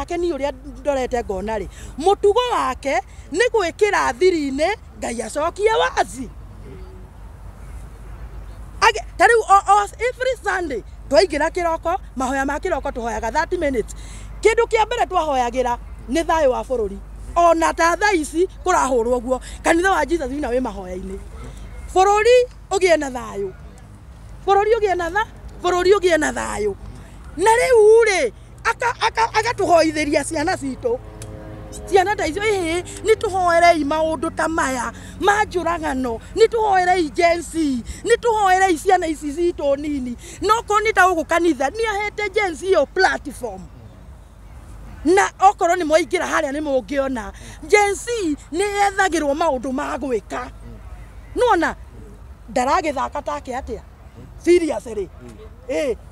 Wake niĩ ũrĩa ndorete ngona rĩ, mũtugo wake nĩ gwĩkĩra thiri-inĩ Ngai acokie wazi. Ta rĩu every Sunday twaingĩra kĩroko, mahoya ma kĩroko tũhoyaga 30 minutes. Kĩndũ kĩa mbere twahoyagĩra nĩ thayũ wa bũrũri. Ona ta thaa ici kũrahũrwo ũguo, kanitha wa Jesus Winner wĩ mahoya-inĩ, bũrũri ũgĩe na thayũ, bũrũri ũgĩe na tha bũrũri ũgĩe na thayũ. Na rĩu rĩ, agatũhoithĩria ciana citũ, ciana ta icio, ĩhĩ, nĩ tũhoerei maũndũ ta maya ma njũragano, nĩ tũhoerei Gen Z, nĩ tũhoerei ciana ici citũ nini. No korwo nĩ ta gũkũ kanitha nĩ ahete Gen Z ĩyo platform, na okorwo nĩ mwaingĩra harĩa nĩ mũngĩona Gen Z nĩ yethagĩrwo maũndũ ma gwĩka. Nĩwona ndaragĩthaka take atĩa? Seriously,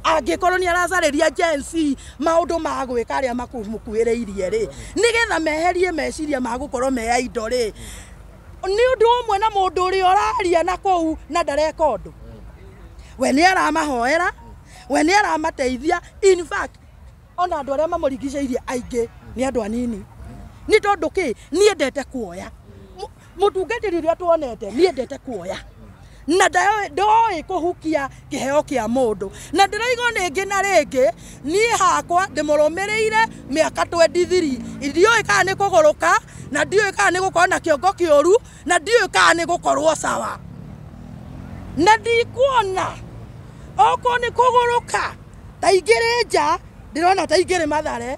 angĩkorwo nĩ aracarĩria Gen Z maũndũ ma gwĩka arĩa makũmũkuhĩrĩirie rĩ, nĩgetha meherie meciria ma gũkorwo me indo rĩ, nĩ ũndũ ũmwe na mũndũ ũrĩa ũraria na kũu na ndareka ũndũ. We nĩ aramahoera, we nĩ aramateithia. In fact, ona andũ arĩa mamũrigicĩirie aingĩ nĩ andũ anini. Nĩ tondũ kĩ? Niĩ kuoya mũtungatĩri ũrĩa tuonete, niĩ kuoya na ndoĩ kũhukia kĩheo kĩa mũndũ, na ndĩraigua rĩngĩ na rĩngĩ. Niĩ hakwa ndĩmũrũmĩrĩire mĩaka 23, ndiũĩ kana nĩ kũgũrũka, na ndiũĩ kana nĩ gũkorwo na kĩongo kĩũru, na ndiũĩ kana nĩ gũkorwo sawa, na ndikuona okorwo nĩ kũgũrũka ta ingĩrĩ nja, ndĩrona ta ingĩrĩ Mathare.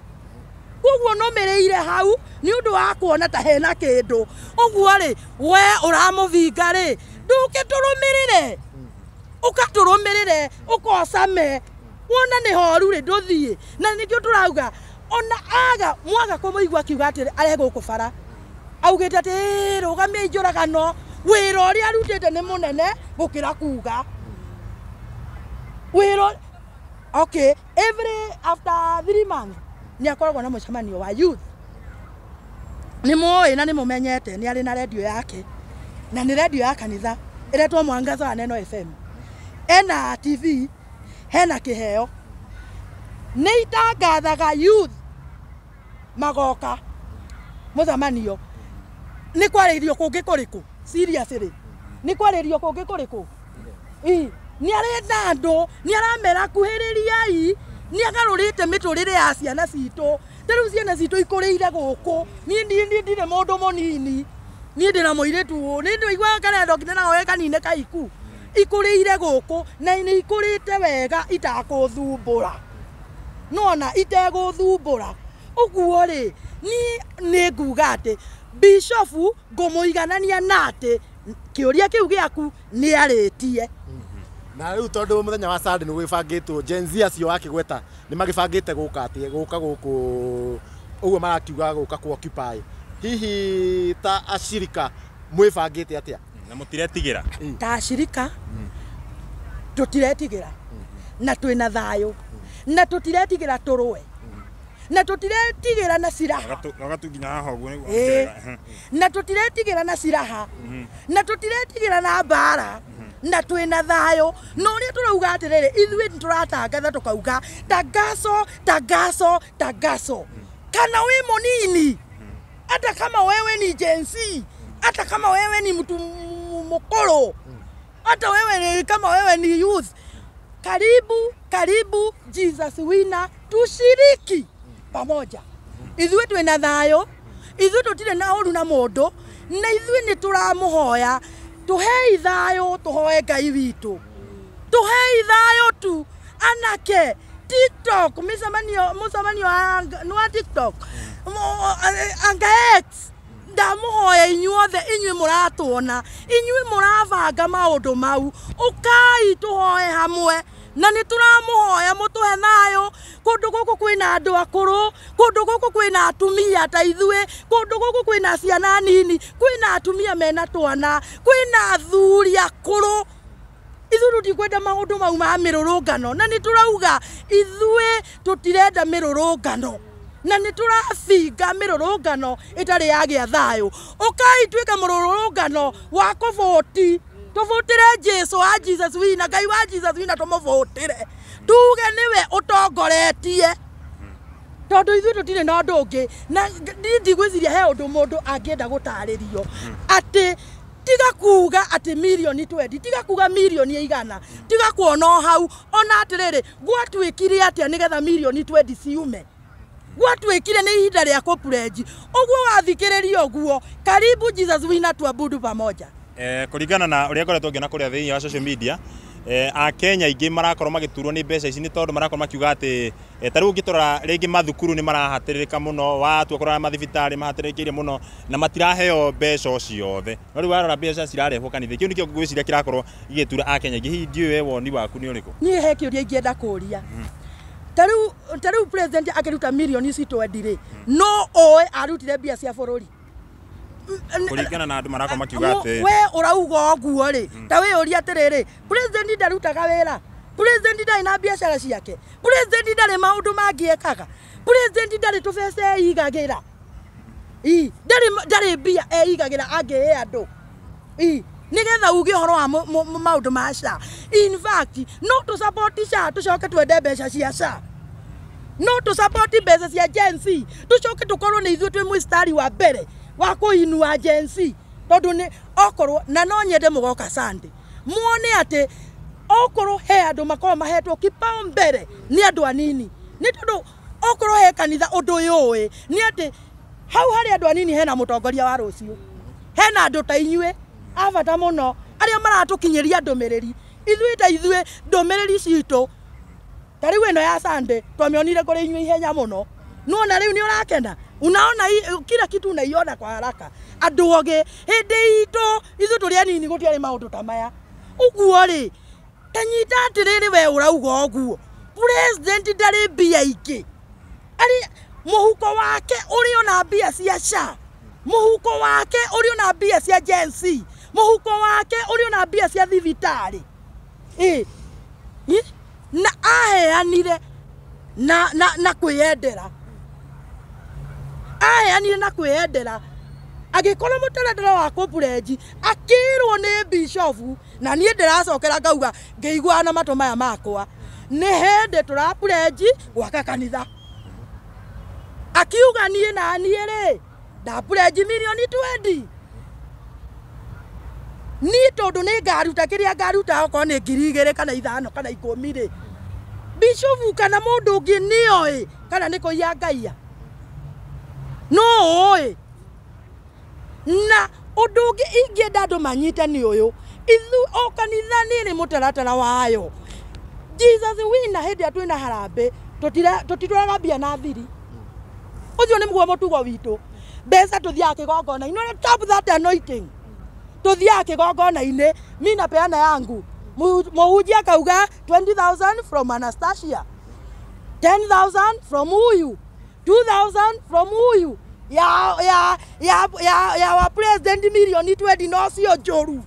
Koguo nũmĩrĩire hau nĩ ũndũ wa kuona ta hena kĩndũ ũguo rĩ, we ũramũbinga rĩ, ndũke tũrũmĩrĩre, ũkatũrũmĩrĩre, ũkocame wona nĩ horu rĩ, ndũthiĩ. Na nĩkĩo tũrauga ona aga mwaga kũmũigua akiuga atĩ are gũkũ bara augĩte atĩ rũgamiai njũragano, wĩra ũrĩa arutĩte nĩ mũnene gũkĩra kuga wĩra. Okay, every after 3 months nĩ akoragwo na mũcemanio wa youth. Nĩ mũĩ na nĩ mũmenyete nĩ arĩ na redio yake, na nĩ redio ya kanitha ĩretwo Mwangaza wa Neno FM. Ena TV, hena kĩheo, nĩ itangathaga youth magoka mũcemanio. Nĩ kwarĩrio kũngĩ kũrĩkũ? Seriously, nĩ kwarĩrio kũngĩ kũrĩkũ? Ĩ, nĩ arenda andũ, nĩ aramera kuhĩrĩriai, nĩ agarũrĩte mĩtũrĩre ya ciana citũ. Ta rĩu ciana citũ ikũrĩire gũkũ. Niĩ ndirĩ mũndũ mũnini, niĩ ndĩna mũirĩtu ũũ, nĩ ndũiguaga karĩa ndokire nao kanine kaiku, ikũrĩire gũkũ na nĩ ikũrĩte wega itakũthumbũra, nona itegũthumbũra. Ũguo rĩ, niĩ nĩ nguga atĩ bishofu ngũmũiganania na atĩ kĩũria kĩu gĩaku nĩ arĩtie. Na rĩu tondũ mũthenya wa Sunday nĩ gwĩbangĩtwo, Gen Z acio wakĩgweta nĩ magĩbangĩte gũka atĩ gũka gũkũ ũguo marakiuga gũka ku occupy, hihi ta acirika mwĩbangĩte atĩa? Na mũtiretigĩra? Ta acirika tũtiretigĩra, na twĩna thayũ, na tũtiretigĩra tũrũe, na tũtiretigĩra na ciraha. Roga nginya haha ũguo nĩguo. Ĩĩ. Na tũtiretigĩra na ciraha, na tũtiretigĩra na mbara, na twĩna thayũ. Na ũrĩa tũrauga atĩrĩrĩ, ithuĩ nĩ tũratangatha tũkauga tangazo, tangazo, tangazo, kana wĩ mũnini, hata kama wewe ni Gen Z, hata kama wewe ni mtu mkuru, hata wewe ni, kama wewe ni youth, karibu, karibu Jesus Winner, tushiriki pamoja. Ithuĩ twĩna thayũ, ithuĩ tũtirĩ na ũru na mũndũ, na ithuĩ nĩ tũramũhoya tũhei thayũ, tũhoe Ngai witũ tũhei thayũ tu. Anake TikTok, mĩcemanio, mũcemanio wa nĩ wa TikTok, anga X, ndamũhoya inyuothe, inyuĩ mũratuona, inyuĩ mũrabanga maũndũ mau, ũkai tũhoe hamwe, na nĩ tũramũhoya mũtũhe thayũ. Kũndũ gũkũ kwĩna andũ akũrũ, kũndũ gũkũ kwĩna atumia ta ithuĩ, kũndũ gũkũ kwĩna ciana nini, kwĩna atumia mena twana, kwĩna athuri akũrũ. Ithuĩ tũtikwenda maũndũ mau ma mĩrũrũngano, na nĩ tũrauga ithuĩ tũtirenda mĩrũrũngano, na nĩ tũrabinga mĩrũrũngano ĩtarĩ yagĩa thayũ. Ũkai tuĩke mũrũrũngano wa kũbũti, tũbũtĩre Jesu wa Jesus Winner, Ngai wa Jesus Winner, tũmũbũtĩre, tuge nĩwe ũtongoretie. Tondu ithuĩ tũtirĩ na ũndũ ũngĩ na niĩ ndigwĩciria he ũndũ mũndũ angĩenda gũtarĩrio atĩ tiga kuga atĩ mirioni 20, tiga kuga mirioni 100, tiga kuona o hau ona atĩrĩrĩ gwatuĩkire atĩa nĩgetha mirioni 20 ciume. Gwatuĩkire nĩ ihinda rĩa kũpurенji ũguo wathikĩrĩria ũguo. Karibu Jesus Winner tuabudu pamoja. Kũringana na ũrĩa ngoretwo ngĩona kũrĩa thĩinĩ wa social media, Akenya aingĩ marakorwo magĩturwo nĩ mbeca ici nĩ tondũ marakorwo makiuga atĩ ta rĩu ũngĩtũrora rĩngĩ mathukuru nĩ marahatĩrĩrĩka mũno, watua kũrora mathibitarĩ mahatĩrĩrĩkĩire mũno na matiraheo mbeca o ciothe. No rĩu warora mbeca cirarehwo kanitha, kĩu nĩkĩo ngwĩciria kĩrakorwo gĩgĩtura Akenya aingĩ. Hihi ndiũĩ we woni waku nĩ ũrĩkũ? Niĩ he kĩũria ingĩenda kũria. Ta rĩu president akĩruta mirioni ici 20 rĩ, no oĩ arutire mbia cia bũrũri. Kũringana na andũ marakorwo makiuga atĩ we ũrauga ũguo rĩ, ta wĩyũrie atĩrĩrĩ, president ndarutaga wĩra, president ndarĩ na biacara ciake, president ndarĩ maũndũ mangĩ ekaga, president ndarĩ tũbeca eigagĩra, ndarĩ mbia eigagĩra angĩhe andũ, nĩgetha uge ũhoro wa maũndũ ma SHA. In fact, no tũ support SHA tũcoke twende mbeca cia SHA, no tũ support mbeca cia Gen Z tũcoke tũkorwo nĩ ithuĩ twĩ mũstari wa mbere wa kũinua Gen Z, tondũ nĩ okorwo na no nyende mũgoka Sunday muone atĩ okorwo he andũ makorwo mahetwo kipaumbele nĩ andũ anini, nĩ tondũ okorwo he kanitha ũndũ ũyũ ũĩ nĩ atĩ hau harĩ andũ anini hena mũtongoria wa rũciũ, hena andũ ta inyuĩ a bata mũno arĩa maratũkinyĩria ndũmĩrĩri. Ithuĩ ta ithuĩ ndũmĩrĩri citũ ta rĩu ĩno ya Sunday twamĩonire kũrĩ inyuĩ ihenya mũno. Nuona rĩu nĩ ũrakena, unaona kila kitu unaiona kwa haraka. Andũ ogĩ hĩndĩ itũ ithuĩ tũrĩ anini gũtiarĩ maũndũ ta maya. Ũguo rĩ, ta nyita atĩrĩrĩ we ũrauga ũguo, president ndarĩ mbia ingĩ, arĩ mũhuko wake ũrĩ ona mbia cia SHA, mũhuko wake ũrĩ ona mbia cia Gen Z, mũhuko wake ũrĩ ona mbia cia thibitarĩ. Na aheanire na kwĩyendera, aheanire na kwĩyendera agĩkorwo mũtaratara wa kũpurенji akĩrwo nĩ bishofu, na niĩ ndĩracokera ngauga ngĩiguaga na matũ maya makwa nĩ hĩndĩ tũrapurenji gwaka kanitha. Akiuga niĩ na niĩ rĩ ndapurenji mirioni 20, niĩ tondũ nĩ ngaruta kĩrĩa ngaruta okorwo nĩ 2,000 kana 5 kana 10 rĩ, bishofu kana mũndũ ũngĩ nĩoĩ kana nĩ kũiya ngaiya no ũĩ. Na ũndũ ũngĩ ingĩenda andũ manyite nĩ ũyũ, ithu o kanitha nĩ ĩrĩ mũtaratara wayo. Jesus Winner hĩndĩ ĩrĩa twĩna harambĩ tũtitwaraga mbia na thiri, ũcio nĩ mũguo mũtugo witũ. Mbeca tũthiaga kĩgongona-inĩ, tap that anointing, tũthiaga kĩgongona-inĩ, mi napeana yangu, mũhunjia akauga 20,000 from Anastasia, 10,000 from huyu, 2,000 from huyu, ya wa president mirioni 20 no cio njũru.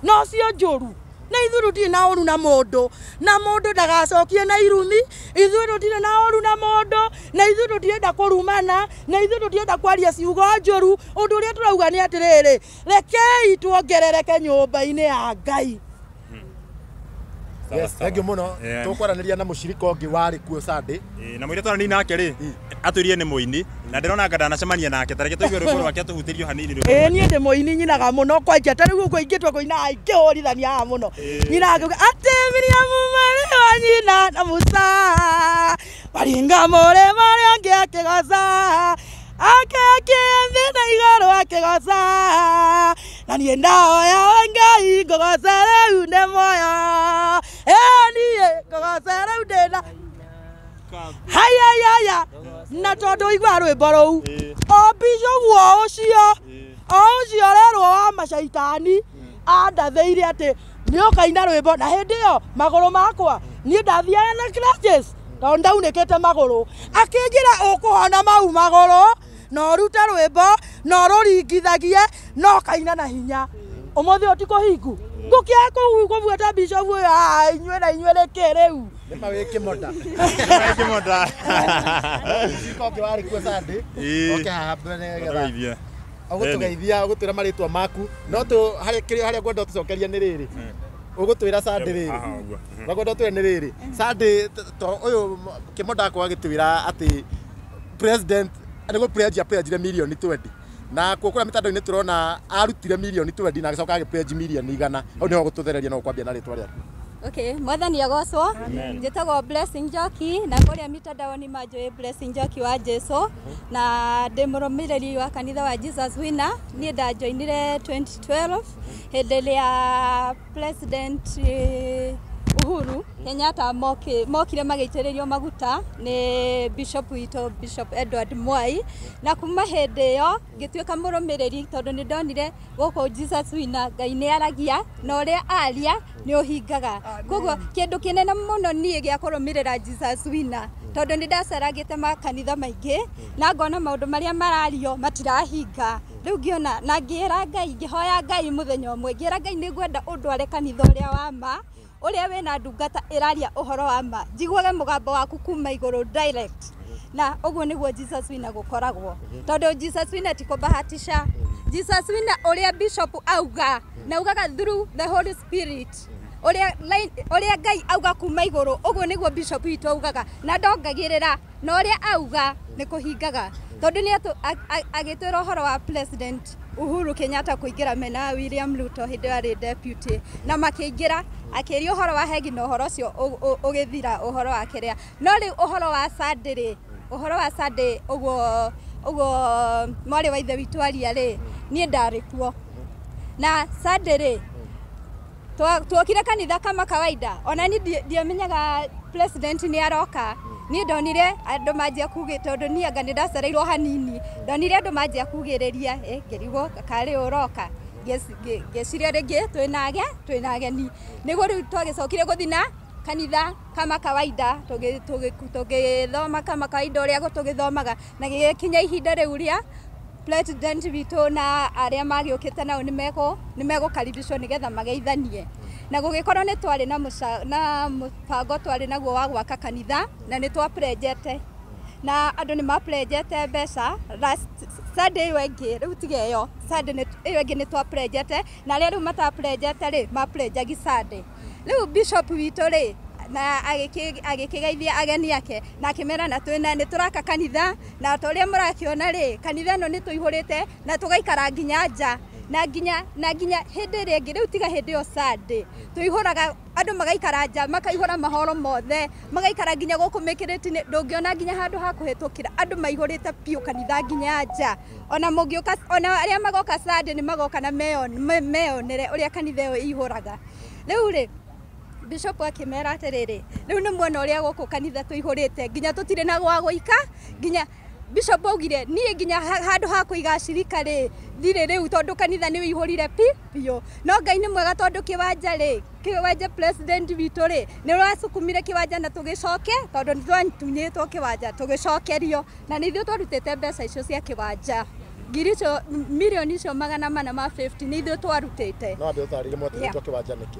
No cio njũru. Na ithuĩ tũtirĩ na ũru na mũndũ, na mũndũ ndagacokie na irumi. Ithuĩ tũtirĩ na ũru na mũndũ, na ithuĩ tũtirenda kũrumana, na ithuĩ tũtirenda kwaria ciugo njũru. Ũndũ ũrĩa tũrauga nĩ atĩrĩrĩ, rekei tuongerereke nyũmba-inĩ ya Ngai. Yes, thank you mũno. Tũkwaranĩria na mũcirika ũngĩ warĩ kuo Sunday. Na mũirĩtu twanani nake rĩ, atwĩrire nĩ mũini na ndĩrona anga ndanacemania nake, ta reke tũigue rwĩmbo rwake atũhutĩrio hanini rwĩmbo. Niĩ ndĩ mũini, nyinaga mũno kwanja, ta rĩu ũguo ingĩtua kũina ingĩhũrithania haha mũno. Nyinaga ngauga atĩ Miriamu mwarĩ wa nyina na Musa, waringa mũrĩma ũrĩa ũngĩ akĩgoca, akĩakia thĩ na igũrũ akĩgoca, na niĩ ndahoya Ngai ngũgoca rĩu ndĩ muoyo, niĩ ngũgoca rĩu ndĩna haya. Na tondũ ũiguaga rwĩmbo rũu, o bishofu o ũcio ũrerwo wa macaitani andathĩire atĩ nĩ ũkaina rwĩmbo, na hĩndĩ ĩyo magũrũ makwa niĩ ndathiaga na crutches tondũ ndaunĩkĩte magũrũ, akĩnjĩra ũkũhona mau magũrũ na ũrute rwĩmbo na ũrũringithagie na ũkaina na hinya. Ũmũthĩ ũyũ ti kũhingu ngũkĩaga kũbuata bishofu ũyũ haha, inyuĩ na inyuĩ rĩkĩ rĩu? Nĩ ma wĩ kĩmonda. Kĩmonda. Mũcirika ũngĩ warĩ kuo Sunday, oke haha mbere nĩgetha ũgũtũgeithia, ũgũtwĩra marĩtwa maku, no tũ harĩa kĩrĩa harĩa ngwenda ũtũcokeria nĩ rĩrĩ, Ũgũtwĩra Sunday rĩrĩ. Haha ũguo. Makwenda twĩre nĩ rĩrĩ. Sunday to ũyũ Kĩmonda agĩtwĩra atĩ president nĩguo pledge apledgire mirioni 20 na kuo kũrĩa mĩtandao-inĩ tũrona arutire mirioni 20 na agĩcoka agĩpledge mirioni 100. Hau nĩho gũtũthereria no ũkwambia na rĩtwa rĩaku. Okay, mwathani agocwo. Njĩtagwo Blessing Njoki na kũrĩa mitandao-inĩ manjũĩ Blessing Njoki wa Jesu, na ndĩ mũrũmĩrĩri wa kanitha wa Jesus Winner. Niĩ ndanjoinire 2012 hĩndĩ ĩrĩa President Uhuru Kenyatta mokire magĩitĩrĩrio maguta nĩ Bishop witũ Bishop Edward Mwai, na kuma hĩndĩ ĩyo ngĩtuĩka mũrũmĩrĩri tondũ nĩ ndonire gũkũ Jesus Winner Ngai nĩ aragia na ũrĩa aria nĩ ũhingaga. Koguo kĩndũ kĩnene mũno niĩ gĩa kũrũmĩrĩra Jesus Winner, tondũ nĩ ndaceragĩte makanitha maingĩ na ngona maũndũ marĩa marario matirahinga. Rĩu ngĩona na ngĩĩra Ngai, ngĩhoya Ngai mũthenya ũmwe, ngĩĩra Ngai nĩ ngwenda ũndware kanitha ũrĩa wa ma, ũrĩa wĩna ndungata ĩraria ũhoro wa ma, njiguage mũgambo waku kuma igũrũ direct. Na ũguo nĩguo Jesus Winner gũkoragwo, tondũ Jesus Winner ti kũbahatisha. Jesus Winner ũrĩa Bishop auga na augaga through the Holy Spirit, ũrĩa Ngai auga kuma igũrũ, ũguo nĩguo Bishop witũ augaga, na ndongagĩrĩra, na ũrĩa auga nĩ kũhingaga. Tondũ nĩ agĩtwĩra ũhoro wa President Uhuru Kenyatta kũingĩra mena William Ruto hĩndĩ ĩyo arĩ deputy, na makĩingĩra akĩria ũhoro wa hegi na ũhoro ũcio ũgĩthira ũhoro wa kĩrĩa. No rĩu ũhoro wa Sunday rĩ, ũhoro wa Sunday ũguo ũguo mwarĩ wa ithe witũ aria rĩ, niĩ ndarĩ kuo. Na Sunday rĩ, tuokire kanitha kama kawaida, ona ni ndiamenyaga president nĩ aroka. Niĩ ndonire andũ manjia kuge, tondũ niĩ anga nĩ ndacereirwo hanini, ndonire andũ manjia kugĩrĩria, ngĩrigwo karĩ ũroka, ngĩciria rĩngĩ twĩna ageni. Nĩguo rĩu twagĩcokire gũthiĩ na kanitha kama kawaida, tũgĩthoma kama kawaida ũrĩa tũgĩthomaga, na gĩgĩkinya ihinda rĩu rĩa president witũ na arĩa magĩũkĩte nao nĩ megũkaribicwo nĩgetha mageithanie. Na gũgĩkorwo nĩ twarĩ na mũbango twarĩ naguo wa gwaka kanitha, na nĩ twaplenjete, na andũ nĩ maplenjete mbeca last Sunday ĩyo ĩngĩ, rĩu tiga ĩyo Sunday ĩyo ĩngĩ nĩ twaplenjete, na arĩa rĩu mataplenjete rĩ maplenjagi Sunday. Rĩu Bishop witũ rĩ na agĩkĩgeithia ageni ake na akĩmera na twĩna nĩ tũraka kanitha, na ta ũrĩa mũrakĩona rĩ, kanitha ĩno nĩ tũihũrĩte na tũgaikara nginya nja, na nginya hĩndĩ ĩrĩa ĩngĩ rĩu tiga hĩndĩ ĩyo Sunday tũihũraga andũ magaikara nja, makaihũra mahoro mothe, magaikara nginya gũkũ mĩkĩrĩti-inĩ, ndũngĩona nginya handũ ha kũhĩtũkĩra, andũ maihũrĩte biũ kanitha nginya nja. Ona mũngĩũka, ona arĩa magoka Sunday nĩ magoka na meyonere ũrĩa kanitha ĩyo ĩihũraga. Rĩu rĩ Bishop akĩmera atĩrĩrĩ, rĩu nĩ muona ũrĩa gũkũ kanitha tũihũrĩte nginya tũtirĩ na gwa gũika, nginya Bishop augire niĩ nginya handũ ha kũiga acirika rĩ ndirĩ rĩu, tondũ kanitha nĩ ũihũrire biũ. No Ngai nĩ mwega, tondũ kĩwanja rĩ, kĩwanja president witũ rĩ nĩ ũracukumire kĩwanja na tũgĩcoke, tondũ nĩ twatunyĩtwo kĩwanja tũgĩcokerio, na nĩ ithuĩ twarutĩte mbeca icio cia kĩwanja ngiri icio mirioni icio 450 nĩ ithuĩ twarutĩte. No ambe ũtarĩrie mwatunyĩtwo kĩwanja nĩkĩ?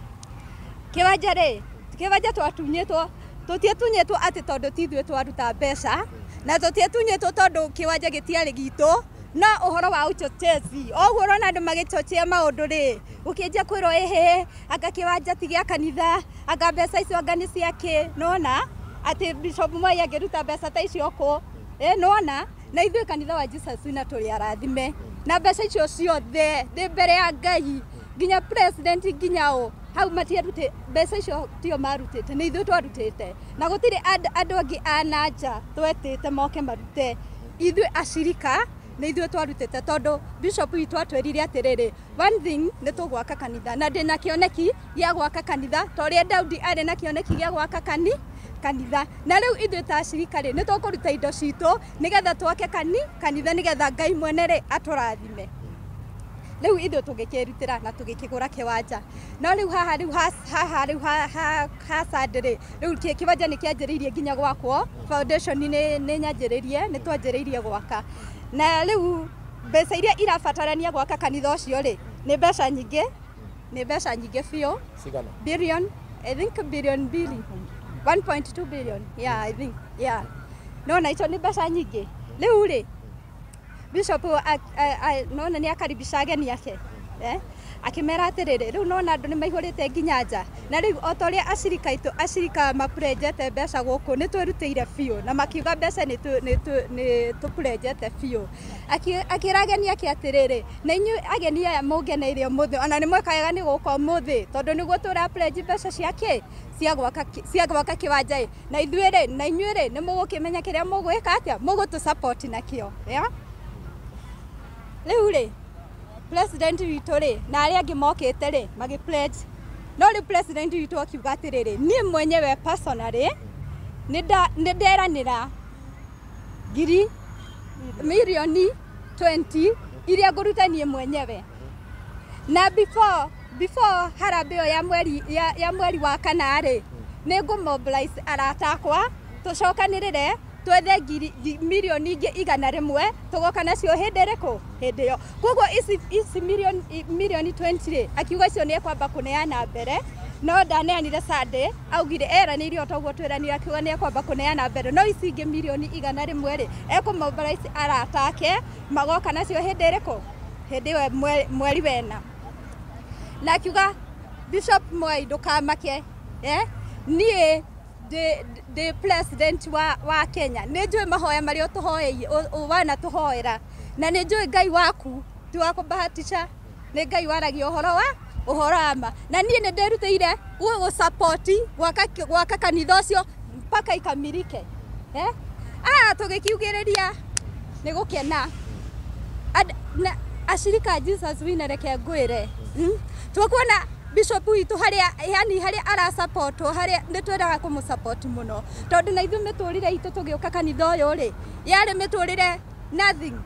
Kĩwanja rĩ, kĩwanja twatunyĩtwo, tũtiatunyĩtwo atĩ tondũ ti ithuĩ twaruta mbeca, na tũtiatunyĩtwo tondũ kĩwanja gĩtiarĩ gitũ, no ũhoro wa uchochezi oguo ũrona andũ magĩchochea maũndũ rĩ, ũkĩanjia kwĩrwo ĩhĩ anga kĩwanja ti gĩa kanitha, anga mbeca icio anga nĩ ciakĩ, nona atĩ Bishop Mwai angĩruta mbeca ta icio kũ, nona na ithuĩ kanitha wa Jesus Winner tũrĩ arathime na mbeca icio ciothe ndĩ mbere ya Ngai, nginya president nginya ũ hau matiarutĩte mbeca icio, tio marutĩte, nĩ ithuĩ twarutĩte, na gũtirĩ andũ angĩ a na nja twetĩte moke marute, ithuĩ acirika nĩ ithuĩ twarutĩte, tondũ Bishop witũ atwĩrire atĩrĩrĩ, one thing nĩ tũgwaka kanitha, na ndĩna kĩoneki gĩa gwaka kanitha ta ũrĩa Daudi arĩ na kĩoneki gĩa gwaka kanitha, na rĩu ithuĩ ta acirika rĩ nĩ tũkũruta indo citũ nĩgetha twake kanitha nĩgetha Ngai mwene rĩ atũrathime. Rĩu ithuĩ tũgĩkĩrutĩra na tũgĩkĩgũra kĩwanja. No rĩu haha rĩu haha rĩu ha Sunday rĩ, rĩu kĩwanja nĩ kĩanjĩrĩirie nginya gwakwo, foundation nĩ nyanjĩrĩrie, nĩ twanjĩrĩirie gwaka. Na rĩu mbeca iria irabatarania gwaka kanitha ũcio rĩ, nĩ mbeca nyingĩ, nĩ mbeca nyingĩ biũ. Cigana? Billion, I think billion mbili. 1.2 billion. Yeah, I think. Yeah. No na icio nĩ mbeca nyingĩ. Rĩu rĩ, Bishop nona nĩ akaribisha ageni ake. Akĩmera atĩrĩrĩ, rĩu nona andũ nĩ maihũrĩte nginya nja, na rĩu o ta ũrĩa acirika aitũ, acirika mapurejete mbeca gũkũ, nĩ twĩrutĩire biũ, na makiuga mbeca nĩ tũpurejete biũ. Akĩra ageni ake atĩrĩrĩ, na inyuĩ ageni aya mũngeneire ũmũthĩ, ona nĩ mweka wega nĩ gũka ũmũthĩ, tondũ nĩguo tũrapurenji mbeca cia kĩ, cia gwaka kĩwanja ĩ, na ithuĩ rĩ, na inyuĩ rĩ, nĩ mũgũkĩmenya kĩrĩa mũgwĩka atĩa, mũgũtũ support nakĩo. Rĩu rĩ, president witũ rĩ, na arĩa angĩ mokĩte rĩ, magĩ pledge. No rĩu president witũ akiuga atĩrĩrĩ, niĩ mwenyewe personally nĩ nderanĩra ngiri milioni 20 iria ngũruta niĩ mwenyewe. Na before harambee ĩyo ya mweri wa kana rĩ, nĩ ngũ mobilize arata akwa tũcokanĩrĩre twethe ngiri milioni ingĩ 100 tũgoka nacio hĩndĩ ĩrĩkũ, hĩndĩ ĩyo. Koguo ici milioni 20 rĩ, akiuga icio nĩ ekwamba kũneana mbere, no ndaneanire Sunday, augire eranĩire o ta ũguo twĩranire, akiuga nĩ ekwamba kũneana mbere, no ici ingĩ milioni 100 rĩ, ekũmobilize arata ake magoka nacio hĩndĩ ĩrĩkũ, hĩndĩ ĩyo mweri wena. Na akiuga Bishop Mwai ndũkamake, niĩ ndĩ president wa Kenya, nĩ njũĩ mahoya marĩa ũtũhoeire, wanatũhoera, na nĩ njũĩ Ngai waku ti wa kũbahatisha, nĩ Ngai waragia ũhoro wa ma, na niĩ nĩ ndĩrutĩire gũgũ-support gwaka kanitha ũcio mpaka ikamilike. Tũgĩkiugĩrĩria nĩ gũkena. Acirika Jesus Winner, reke ngwĩre, tũkuona Bishop witũ harĩa, yani harĩa arasupportwo, harĩa nĩ twendaga kũmũsupport mũno, tondũ na ithuĩ mĩtũrĩre itũ tũgĩũka kanitha ũyũ rĩ, yarĩ mĩtũrĩre nothing,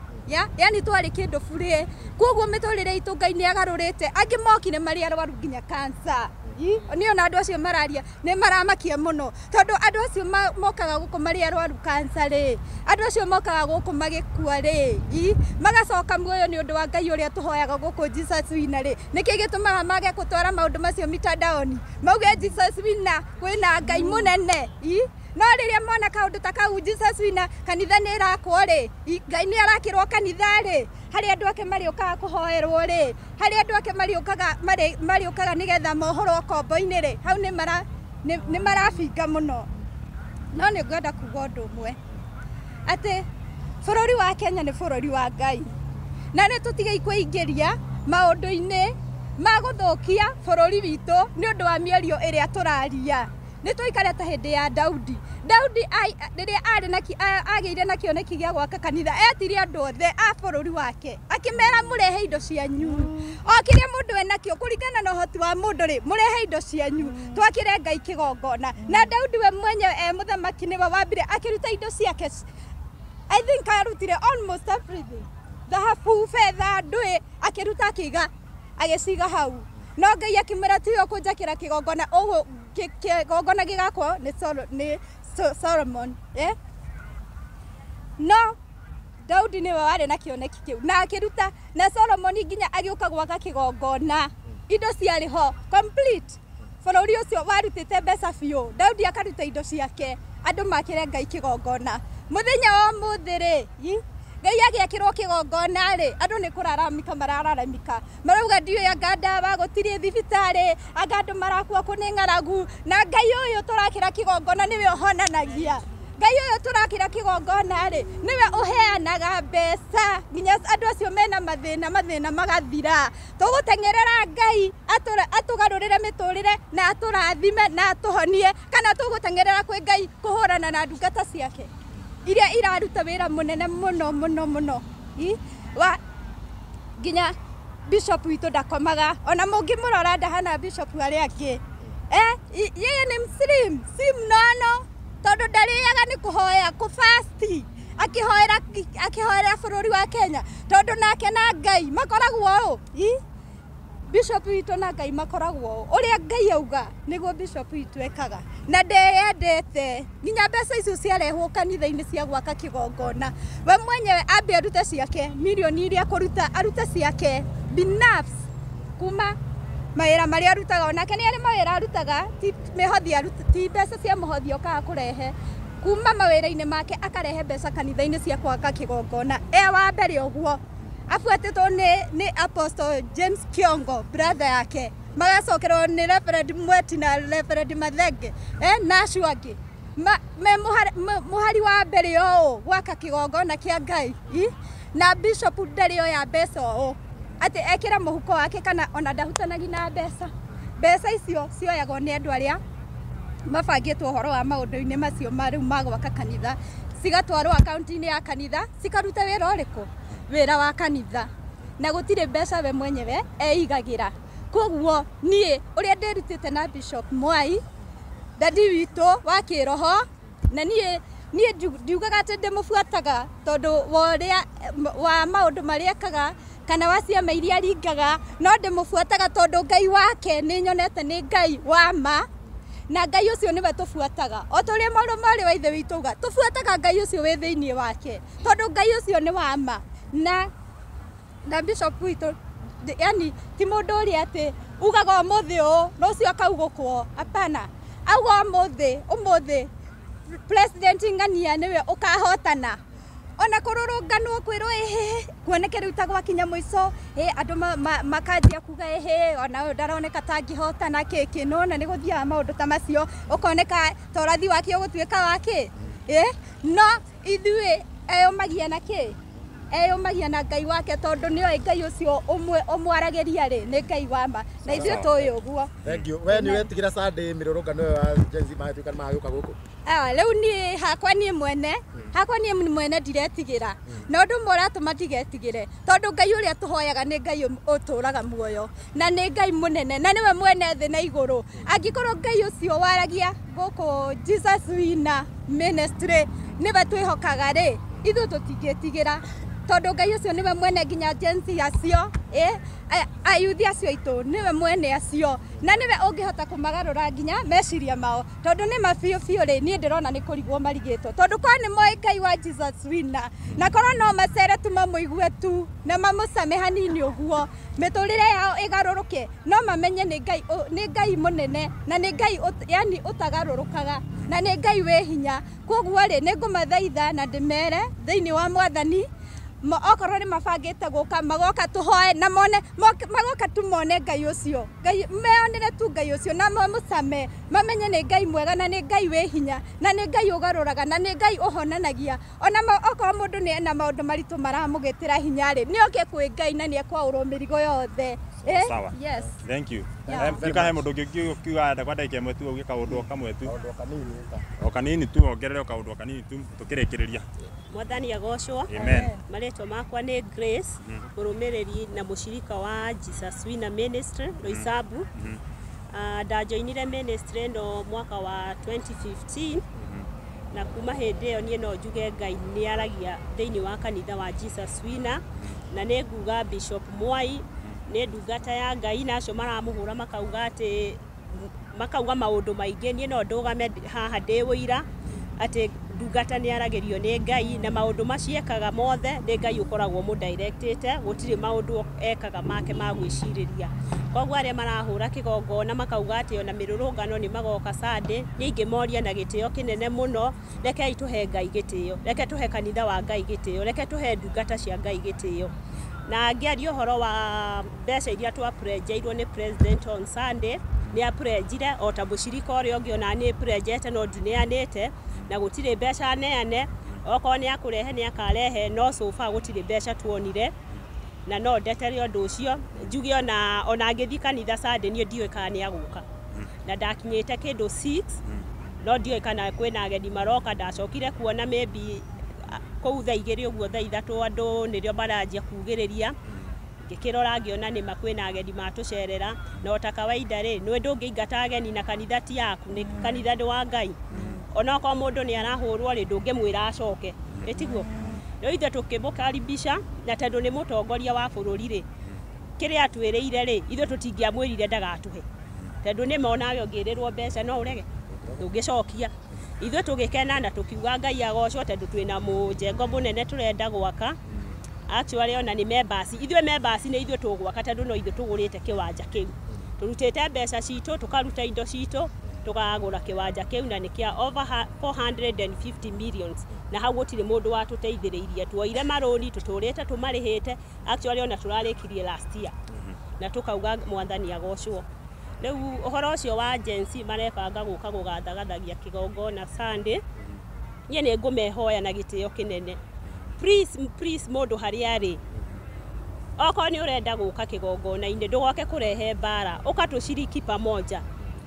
yani twarĩ kĩndũ burĩ. Koguo mĩtũrĩre itũ Ngai nĩ agarũrĩte, angĩ mokire marĩ arwaru nginya cancer. Niĩ ona andũ acio mararia nĩ maramakia mũno, tondũ andũ acio mokaga gũkũ marĩ arwaru cancer rĩ, andũ acio mokaga gũkũ magĩkua rĩ, magacoka muoyo nĩ ũndũ wa Ngai ũrĩa tũhoyaga gũkũ Jesus Winner rĩ. Nĩkĩ gĩtũmaga mage gũtwara maũndũ macio mitandaoni, mauge Jesus Winner kwĩna Ngai mũnene? No rĩrĩa mona kaũndũ ta kau Jesus Winner kanitha nĩ ĩrakwo rĩ, Ngai nĩ arakĩrwo kanitha rĩ, harĩa andũ ake marĩũkaga kũhoerwo rĩ, harĩa andũ ake marĩũkaga nĩgetha mohorwo kombo-inĩ rĩ, hau nĩ marabinga mũno. No nĩ ngwenda kuga ũndũ ũmwe, atĩ bũrũri wa Kenya nĩ bũrũri wa Ngai, na nĩ tũtigei kwĩingĩria maũndũ-inĩ ma gũthũkia bũrũri witũ nĩ ũndũ wa mĩario ĩrĩa tũraria. Nĩ tũikare ta hĩndĩ ya Daudi. Daudi rĩrĩa agĩire na kĩoneki gĩa gwaka kanitha, etire andũ othe a bũrũri wake, akĩmera mũrehe indo cianyu, o kĩrĩa mũndũ enakĩo kũringana na ũhoti wa mũndũ rĩ, mũrehe indo cianyu twakĩre Ngai kĩgongona. Na Daudi we mwenyewe e mũthamaki nĩwe wambire akĩruta indo ciake. I think arutire almost everything, thahabu, betha, ndũĩ, akĩruta akĩiga, agĩciga hau. No Ngai akĩmwĩra tiwe ũkũnjakĩra kĩgongona, ũguo kĩgongona gĩgakwo nĩ Solomon. No Daudi nĩwe warĩ na kĩoneki kĩu na akĩruta, na Solomon nginya agĩũka gwaka kĩgongona, indo ciarĩ ho complete. Bũrũri ũcio warutĩte mbeca biũ, Daudi akaruta indo ciake, andũ makĩre Ngai kĩgongona. Mũthenya wa ũmũthĩ rĩ, Ngai agĩakĩrwo kĩgongona rĩ, andũ nĩ kũraramika marararamika, marauga ndiũĩ anga ndawa, gũtirĩ thibitarĩ, anga andũ marakua kũ nĩ ng'aragu, na Ngai ũyũ tũrakĩra kĩgongona nĩwe ũhonanagia. Ngai ũyũ tũrakĩra kĩgongona rĩ, nĩwe ũheanaga mbeca nginya andũ acio mena mathĩna magathira. Tũgũteng'erera Ngai atũgarũrĩre mĩtũrĩre na atũrathime na atũhonie, kana tũgũteng'erera kwĩ Ngai kũhũrana na ndungata ciake iria iraruta wĩra mũnene mũno mũno mũno. Wa nginya Bishop witũ ndakomaga, ona mũngĩmũrora ndahana Bishop arĩa angĩ. Yeye nĩ slim, si mnono, tondũ ndarĩaga nĩ kũhoya, kũfasti, akĩhoera bũrũri wa Kenya, tondũ nake na Ngai makoragwo ũũ. Bishop witũ na Ngai makoragwo ũũ, ũrĩa Ngai auga nĩguo Bishop witũ ekaga, na ndeyendete. Nginya mbeca icio ciarehwo kanitha-inĩ cia gwaka kĩgongona, we mwenyewe ambe arute ciake milioni iria kũruta, arute ciake binafsi kuma mawĩra marĩa arutaga. Onake nĩ arĩ mawĩra arutaga, ti mĩhothi, ti mbeca cia mũhothi okaga kũrehe, kuma mawĩra-inĩ make akarehe mbeca kanitha-inĩ cia gwaka kĩgongona. E wa mbere ũguo, Abuatĩtwo nĩ Apostle James Kiongo brother yake, magacokerwo nĩ Reverend Mweti na Reverend Mathenge na acio angĩ me mũhari wa mbere ũũ gwaka kĩgongona kĩa Ngai, na bishop ndarĩ oya mbeca ũũ atĩ ekĩra mũhuko wake kana ona ndahutanagia na mbeca. Mbeca icio cioyagwo nĩ andũ arĩa mabangĩtwo ũhoro wa maũndũ-inĩ macio ma rĩu ma gwaka kanitha, cigatwarwo akaunti-inĩ ya kanitha, cikaruta wĩra ũrĩkũ? Wĩra wa kanitha, na gũtirĩ mbeca we mwenyewe eigagĩra. Koguo niĩ ũrĩa ndĩrutĩte na Bishop Mwai, dadi witũ wa kĩroho, na niĩ ndiugaga atĩ ndĩmũbuataga tondũ wa ũrĩa wa maũndũ marĩa ekaga kana wa ciama iria aringaga, no ndĩmũbuataga tondũ Ngai wake nĩ nyonete nĩ Ngai wa ma, na Ngai ũcio nĩwe tũbuataga. O ta ũrĩa maũndũ marĩ wa ithe witũ auga, tũbuataga Ngai ũcio wĩ thĩinĩ wake tondũ Ngai ũcio nĩ wa ma. Na bishop witũ yani ti mũndũ ũrĩa atĩ ugaga ũmũthĩ ũũ rũciũ akaugũkwo, hapana. Auga ũmũthĩ President Ng'ania nĩwe ũkahotana, ona kũrũrũnganwo kwĩrwo ĩhĩ kuoneke rĩu ta gwakinya mũico, andũ makanjia kuga ĩhĩ ona ũyũ ndaroneka ta angĩhotana kĩkĩ, nona nĩ gũthiaga maũndũ ta macio, ũkoneka ta ũrathi wake ũgũtuĩka wake, no ithuĩ eyũmagia na kĩ? Eyũmagia na Ngai wake tondũ nĩoĩ Ngai ũcio ũmwaragĩria rĩ nĩ Ngai wa ma, na ithuĩ tũĩ ũguo. Thank you. We nĩ wetigĩra Sunday mĩrũrũngano ĩyo ya Gen Z magĩtuĩka nĩ magĩũka gũkũ? Rĩu niĩ hakwa niĩ mwene ndiretigĩra, na ũndũ ũmwe ũratũma ndigetigĩre tondũ Ngai ũrĩa tũhoyaga nĩ Ngai ũtũraga muoyo na nĩ Ngai mũnene na nĩwe mwene thĩ na igũrũ. Angĩkorwo Ngai ũcio waragia gũkũ Jesus Winner Ministry nĩwe twĩhokaga rĩ, ithuĩ tũtingĩtigĩra tondũ Ngai ũcio nĩwe mwene nginya Gen Z acio, ayuthi acio aitũ nĩwe mwene acio, na nĩwe ũngĩhota kũmagarũra nginya meciria mao tondũ nĩ ma biũ biũ rĩ, niĩ ndĩrona nĩ kũrigwo marigĩtwo tondũ korwo nĩ moĩ Ngai wa Jesus Winner, na korwo no macere tu mamũigue tu na mamũcame hanini ũguo mĩtũrĩre yao ĩgarũrũke, no mamenye nĩ Ngai mũnene na nĩ Ngai yani ũtagarũrũkaga na nĩ Ngai wĩ hinya. Koguo rĩ, nĩ ngũmathaitha na ndĩmere thĩinĩ wa Mwathani, okorwo nĩ mabangĩte gũka magoka tũhoe na mone magoka tu mone Ngai ũcio, Ngai meonere tu Ngai ũcio na mamũcame, mamenye nĩ Ngai mwega na nĩ Ngai wĩ hinya na nĩ Ngai ũgarũraga na nĩ Ngai ũhonanagia. Ona okorwo mũndũ nĩ ena maũndũ maritũ maramũgĩtĩra hinya rĩ, nĩ oke kwĩ Ngai na nĩ ekwaũrwo mĩrigo yothe. Yes. Thank you. Ndikahe mũndũ ũngĩ ũkiuga kwa ndagĩka ĩmwe tu auge kaũndũ o kamwe tu. O kanini tu ongerere o kaũndũ o kanini tu tũkĩrĩkĩrĩria. Mwathani agocwo. Amen. Marĩtwa makwa nĩ Grace, mũrũmĩrĩri na mũcirika wa Jesus Winner Ministry Roysambu. Ndajoinire ministry ĩno mwaka wa 2015, na kuma hĩndĩ ĩyo niĩ no njuge Ngai nĩ aragia thĩinĩ wa kanitha wa Jesus Winner, na nĩ nguga Bishop Mwai nĩ ndungata ya Ngai, na acio maramũhũra makauga atĩ makauga maũndũ maingĩ, niĩ no ndũgame haha ndĩ ũira atĩ ndungata nĩ aragĩrio nĩ Ngai na maũndũ macio ekaga mothe nĩ Ngai ũkoragwo mũdirectĩte, gũtirĩ maũndũ ekaga make ma gwĩcirĩria. Koguo arĩa marahũra kĩgongona makauga atĩ ona mĩrũrũngano nĩ magoka Sunday, niĩ ingĩmoria na gĩtĩo kĩnene mũno, rekei tũhe Ngai gĩtĩo, reke tũhe kanitha wa Ngai gĩtĩo, reke tũhe ndungata cia Ngai gĩtĩo. Na ngĩaria ũhoro wa mbeca iria twaprenjeirwo nĩ President on Sunday, nĩ aprenjire o ta mũcirika ũrĩa ũngĩ, ona nĩ prenjete no ndineanĩte, na gũtirĩ mbeca neane, okorwo nĩ akũrehe nĩ akarehe, no so far gũtirĩ mbeca tuonire, na no ndetere ũndũ ũcio njuge ona ngĩthiĩ kanitha Sunday niĩ ndiũĩ kana nĩ agũka, na ndakinyĩte kĩndũ 6 no ndiũĩ kana kwĩna ageni maroka. Ndacokire kuona maybe kũu thaa igĩrĩ ũguo thaa ithatũ andũ nĩrĩo maranjia kugĩrĩria, ngĩkĩrora ngĩona nĩma kwĩna ageni matũcerera, na o ta kawaida rĩ, nĩ ndũngĩingata ageni na kanitha ti yaku, nĩ kanitha nĩ wa Ngai. Onokorwo mũndũ nĩ arahũrwo rĩ, ndũngĩmwĩra acoke, ĩtiguo? Rĩu ithuĩ tũkĩmũkaribisha, na tondũ nĩ mũtongoria wa bũrũri rĩ, kĩrĩa atwĩrĩire rĩ, ithuĩ tũtingĩamwĩrire ndagatũhe, tondũ nĩma onawe ũngĩrĩrwo mbeca no ũrege, ndũngĩcokia. Ithuĩ tũgĩkena na tũkiuga Ngai agocwo tondũ twĩna mũjengo mũnene tũrenda gwaka. Actually ona nĩ members, ithuĩ members nĩ ithuĩ tũgwaka tondũ no ithuĩ tũgũrĩte kĩwanja kĩu, tũrutĩte mbeca citũ tũkaruta indo citũ tũkagũra kĩwanja kĩu, na nĩ kĩa over 450 millions, Na hau gũtirĩ mũndũ watũteithĩrĩirie, tuoire marũni tũtũrĩte tũmarĩhĩte, actually ona tũrarĩkirie last year na tũkauga mwathani agocwo. Rĩu ũhoro ũcio wa Gen Z marebanga gũka gũgathagathagia kĩgongona Sunday, niĩ nĩ ngũmehoya na gĩtĩo kĩnene, please please, mũndũ harĩa arĩ, okorwo nĩ ũrenda gũka kĩgongona-inĩ, ndũgoke kũrehe mbara, ũka tũciriki pamoja,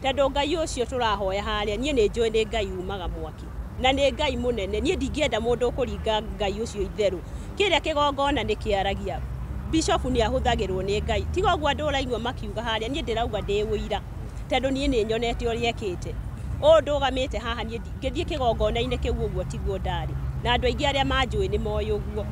tondũ Ngai ũcio tũrahoya harĩa, niĩ nĩ njũĩ nĩ Ngai umaga mwaki na nĩ Ngai mũnene. Niĩ ndingĩenda mũndũ ũkũringa Ngai ũcio itherũ. Kĩrĩa kĩgongona nĩ kĩaragia, bishop nĩ ahũthagĩrwo nĩ Ngai, tiga ũguo andũ ũraigua makiuga harĩa, niĩ ndĩrauga ndĩ ũira, tondũ niĩ nĩ nyonete ũrĩa ekĩte. Ũũ ndũgamĩte haha, niĩ ngĩthiĩ kĩgongona-inĩ kĩu ũguo tiguo ndarĩ, na andũ aingĩ arĩa manjũĩ nĩ moĩ ũguo.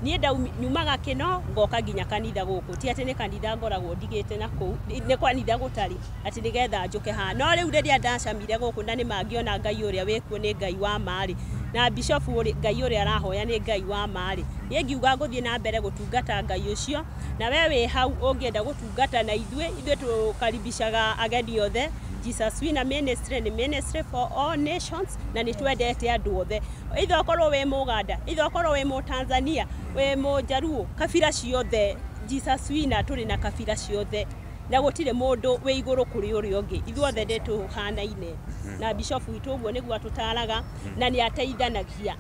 Niĩ nyumaga kĩno ngoka nginya kanitha gũkũ, ti atĩ nĩ kanitha ngoragwo ndigĩte na kũu, nĩ kanitha gũtarĩ atĩ nĩgetha njũke haha. No rĩu rĩrĩa ndacamire gũkũ na nĩ mangĩona Ngai ũrĩa wĩkuo nĩ Ngai wa ma-rĩ, na bishop Ngai ũrĩa arahoya nĩ Ngai wa ma-rĩ, niĩ ngiuga ngũthiĩ na mbere gũtungata Ngai ũcio. Na we wĩ hau ũngĩenda gũtungata na ithuĩ, ithuĩ tũkaribicaga ageni othe. Jesus Winner Ministry nĩ ministry for all nations, na nĩ twendete andũ othe, ithe okorwo wĩ Mũganda, ithe okorwo wĩ Mũtanzania, wĩ Mũjaruo, kabira ciothe. Jesus Winner tũrĩ na kabira ciothe, na gũtirĩ mũndũ wĩ igũrũ kũrĩ ũrĩa ũngĩ, ithuothe nĩ tũhanaine. Na bishop witũ ũguo nĩguo atũtaraga na nĩ ateithanagia.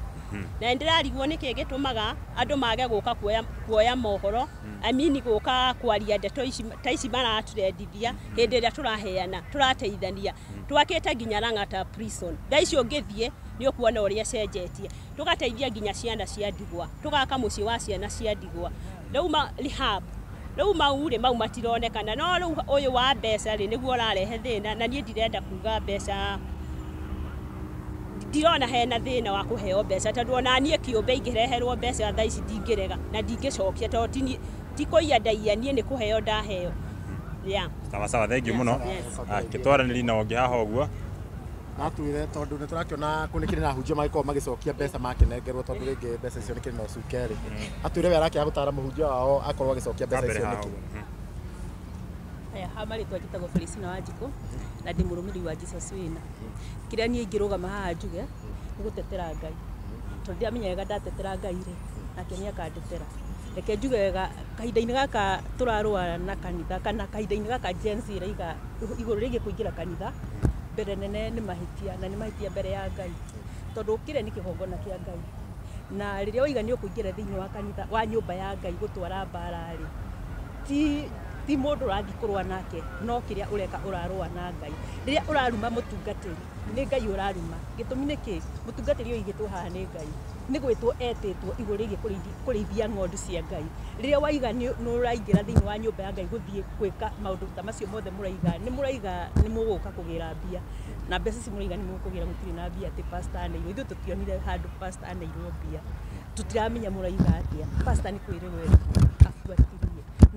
Na nĩndĩrarigwo nĩkĩ gĩtũmaga andũ mage gũka kuoya mohoro, I mean gũka kwaria ndeto ici ta ici maratũrendithia hĩndĩ ĩrĩa tũraheana, tũrateithania. Twakĩte nginya Lang'ata prison, thaa ici ũngĩthiĩ nĩ ũkuona ũrĩa cenjetie, tũgateithia nginya ciana cia ndigwa, tũgaka mũciĩ wa ciana cia ndigwa, rĩu rehab, rĩu mau rĩ, mau matironekana. No rĩu ũyũ wa mbeca rĩ, nĩguo ũrarehe thĩna, na niĩ ndirenda kuga mbeca, ndirona hena thĩna wa kũheo mbeca, tondũ ona niĩ kĩũmbe ingĩreherwo mbeca thaa ici ndingĩrega na ndingĩcokia, tondũ ti kũiya ndaiya, niĩ nĩ kũheo ndaheo. Yeah. Sawa sawa, thank you mũno. Yes. Kĩtwaranĩri na ũngĩ haha ũguo. Natwire tondũ nĩ tũrakĩona kũ nĩ kĩrĩ na ahunjia magĩkorwo magĩcokia mbeca makĩnengerwo, tondũ rĩngĩ mbeca icio nĩ kĩrĩ na ũcuke rĩ, atwĩre we arakĩaga gũtara mũhunjia wao akorwo agĩcokia mbeca Kambere icio haha nĩkĩ. ũguo. Aya, ha marĩtwa njĩtagwo Felicina Wanjikũ na ndĩ mũrũmĩrĩri wa Jesus Winner. Kĩrĩa niĩ ingĩrũgama haha njuge nĩ gũtetera Ngai, tondũ ndiramenya wega ndatetera Ngai rĩ, nake nĩ akandetera. Reke njuge wega, kahinda-inĩ gaka tũrarũa na kanitha, kana kahinda-inĩ gaka Gen Z ĩraiga igũrũ rĩgiĩ kũingĩra kanitha, mbere nene nĩ mahĩtia, na nĩ mahĩtia mbere ya Ngai, tondũ kĩrĩa nĩ kĩgongona kĩa Ngai, na rĩrĩa waiga nĩ ũkũingĩra thĩinĩ wa kanitha wa nyũmba ya Ngai gũtwara mbara rĩ, ti mũndũ ũrathiĩ kũrũa nake, no kĩrĩa ũreka ũrarũa na Ngai. Rĩrĩa ũraruma mũtungatĩri, nĩ Ngai ũraruma. Gĩtũmi nĩ kĩ? Mũtungatĩri ũyũ ũigĩtwo haha nĩ Ngai, nĩ gwĩtwo etĩtwo igũrũ rĩgiĩ kũrĩithia ng'ondu cia Ngai. Rĩrĩa waiga nĩ ũraingĩra thĩinĩ wa nyũmba ya Ngai gũthiĩ gwĩka maũndũ ta macio mothe mũraiga, nĩ mũraiga nĩ mũgũka kũgĩra mbia, na mbeca ici mũraiga nĩ mũkũgĩra, gũtirĩ na mbia atĩ pastor aneirwo. Ithuĩ tũtionire handũ pastor aneirwo mbia, tũtiramenya mũraiga atĩa. Pastor nĩ kwĩrĩrwo erirwo abuatĩrie.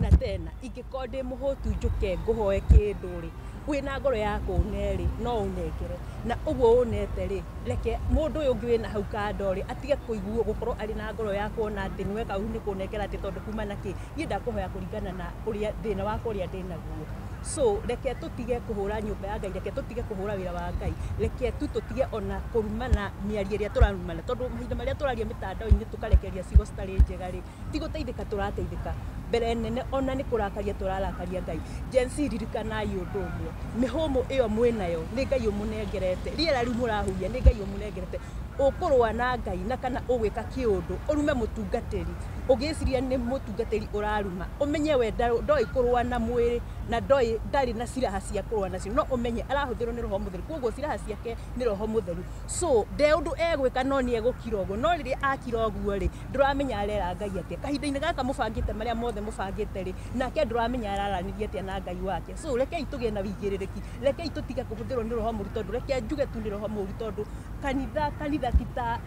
Na tena ingĩkorwo ndĩ mũhũtu njũke ngũhoe kĩndũ rĩ, wĩna ngoro ya kũne rĩ, no ũnengere, na ũguo ũnete rĩ, reke mũndũ ũyũ ũngĩ wĩna hau kando rĩ atige kũiguo gũkorwo arĩ na ngoro ya kuona atĩ nĩ weka ũru nĩ kũnengera atĩ tondũ kuma na kĩ. Niĩ ndakũhoya kũringana na ũrĩa thĩna wakwa ũrĩa ndĩnaguo. So reke tũtige kũhũra nyũmba ya Ngai, reke tũtige kũhũra wĩra wa Ngai, reke tu tũtige ona kũrumana mĩario ĩrĩa tũrarumana, tondũ mahinda marĩa tũraria mĩtandao-inĩ tũkarekereria ciugo citarĩ njega rĩ, ti gũteithĩka tũrateithĩka, mbere nene ona nĩ kũrakaria tũrarakaria Ngai. Gen Z, ririkanai ũndũ ũmwe, mĩhũmũ ĩyo mwĩnayo nĩ Ngai ũmũnengerete, rĩera rĩu mũrahuhia nĩ Ngai ũmũnengerete. Ũkũrũa na Ngai na kana ũgwĩka kĩũndũ ũrume mũtungatĩri ũgĩciria nĩ mũtungatĩri ũraruma, ũmenye we ndoĩ kũrũa na mwĩrĩ na ndoĩ ndarĩ na silaha cia kũrũa nacio, no ũmenye arahũthĩrwo nĩ Roho Mũtheru, koguo silaha ciake nĩ Roho Mũtheru. So nde ũndũ egwĩka no nĩ egũkira ũguo, no rĩrĩa akira ũguo rĩ, ndũramenya arera Ngai atĩa. Kahinda-inĩ gaka mũbangĩte marĩa mothe mũbangĩte rĩ, nake ndũramenya araranĩria atĩa na Ngai wake. So rekei tũgĩe na wĩigĩrĩrĩki, rekei tũtige kũhũthĩrwo nĩ roho mũru, tondũ reke njuge tu nĩ roho mũru, tondũ kanitha ti ta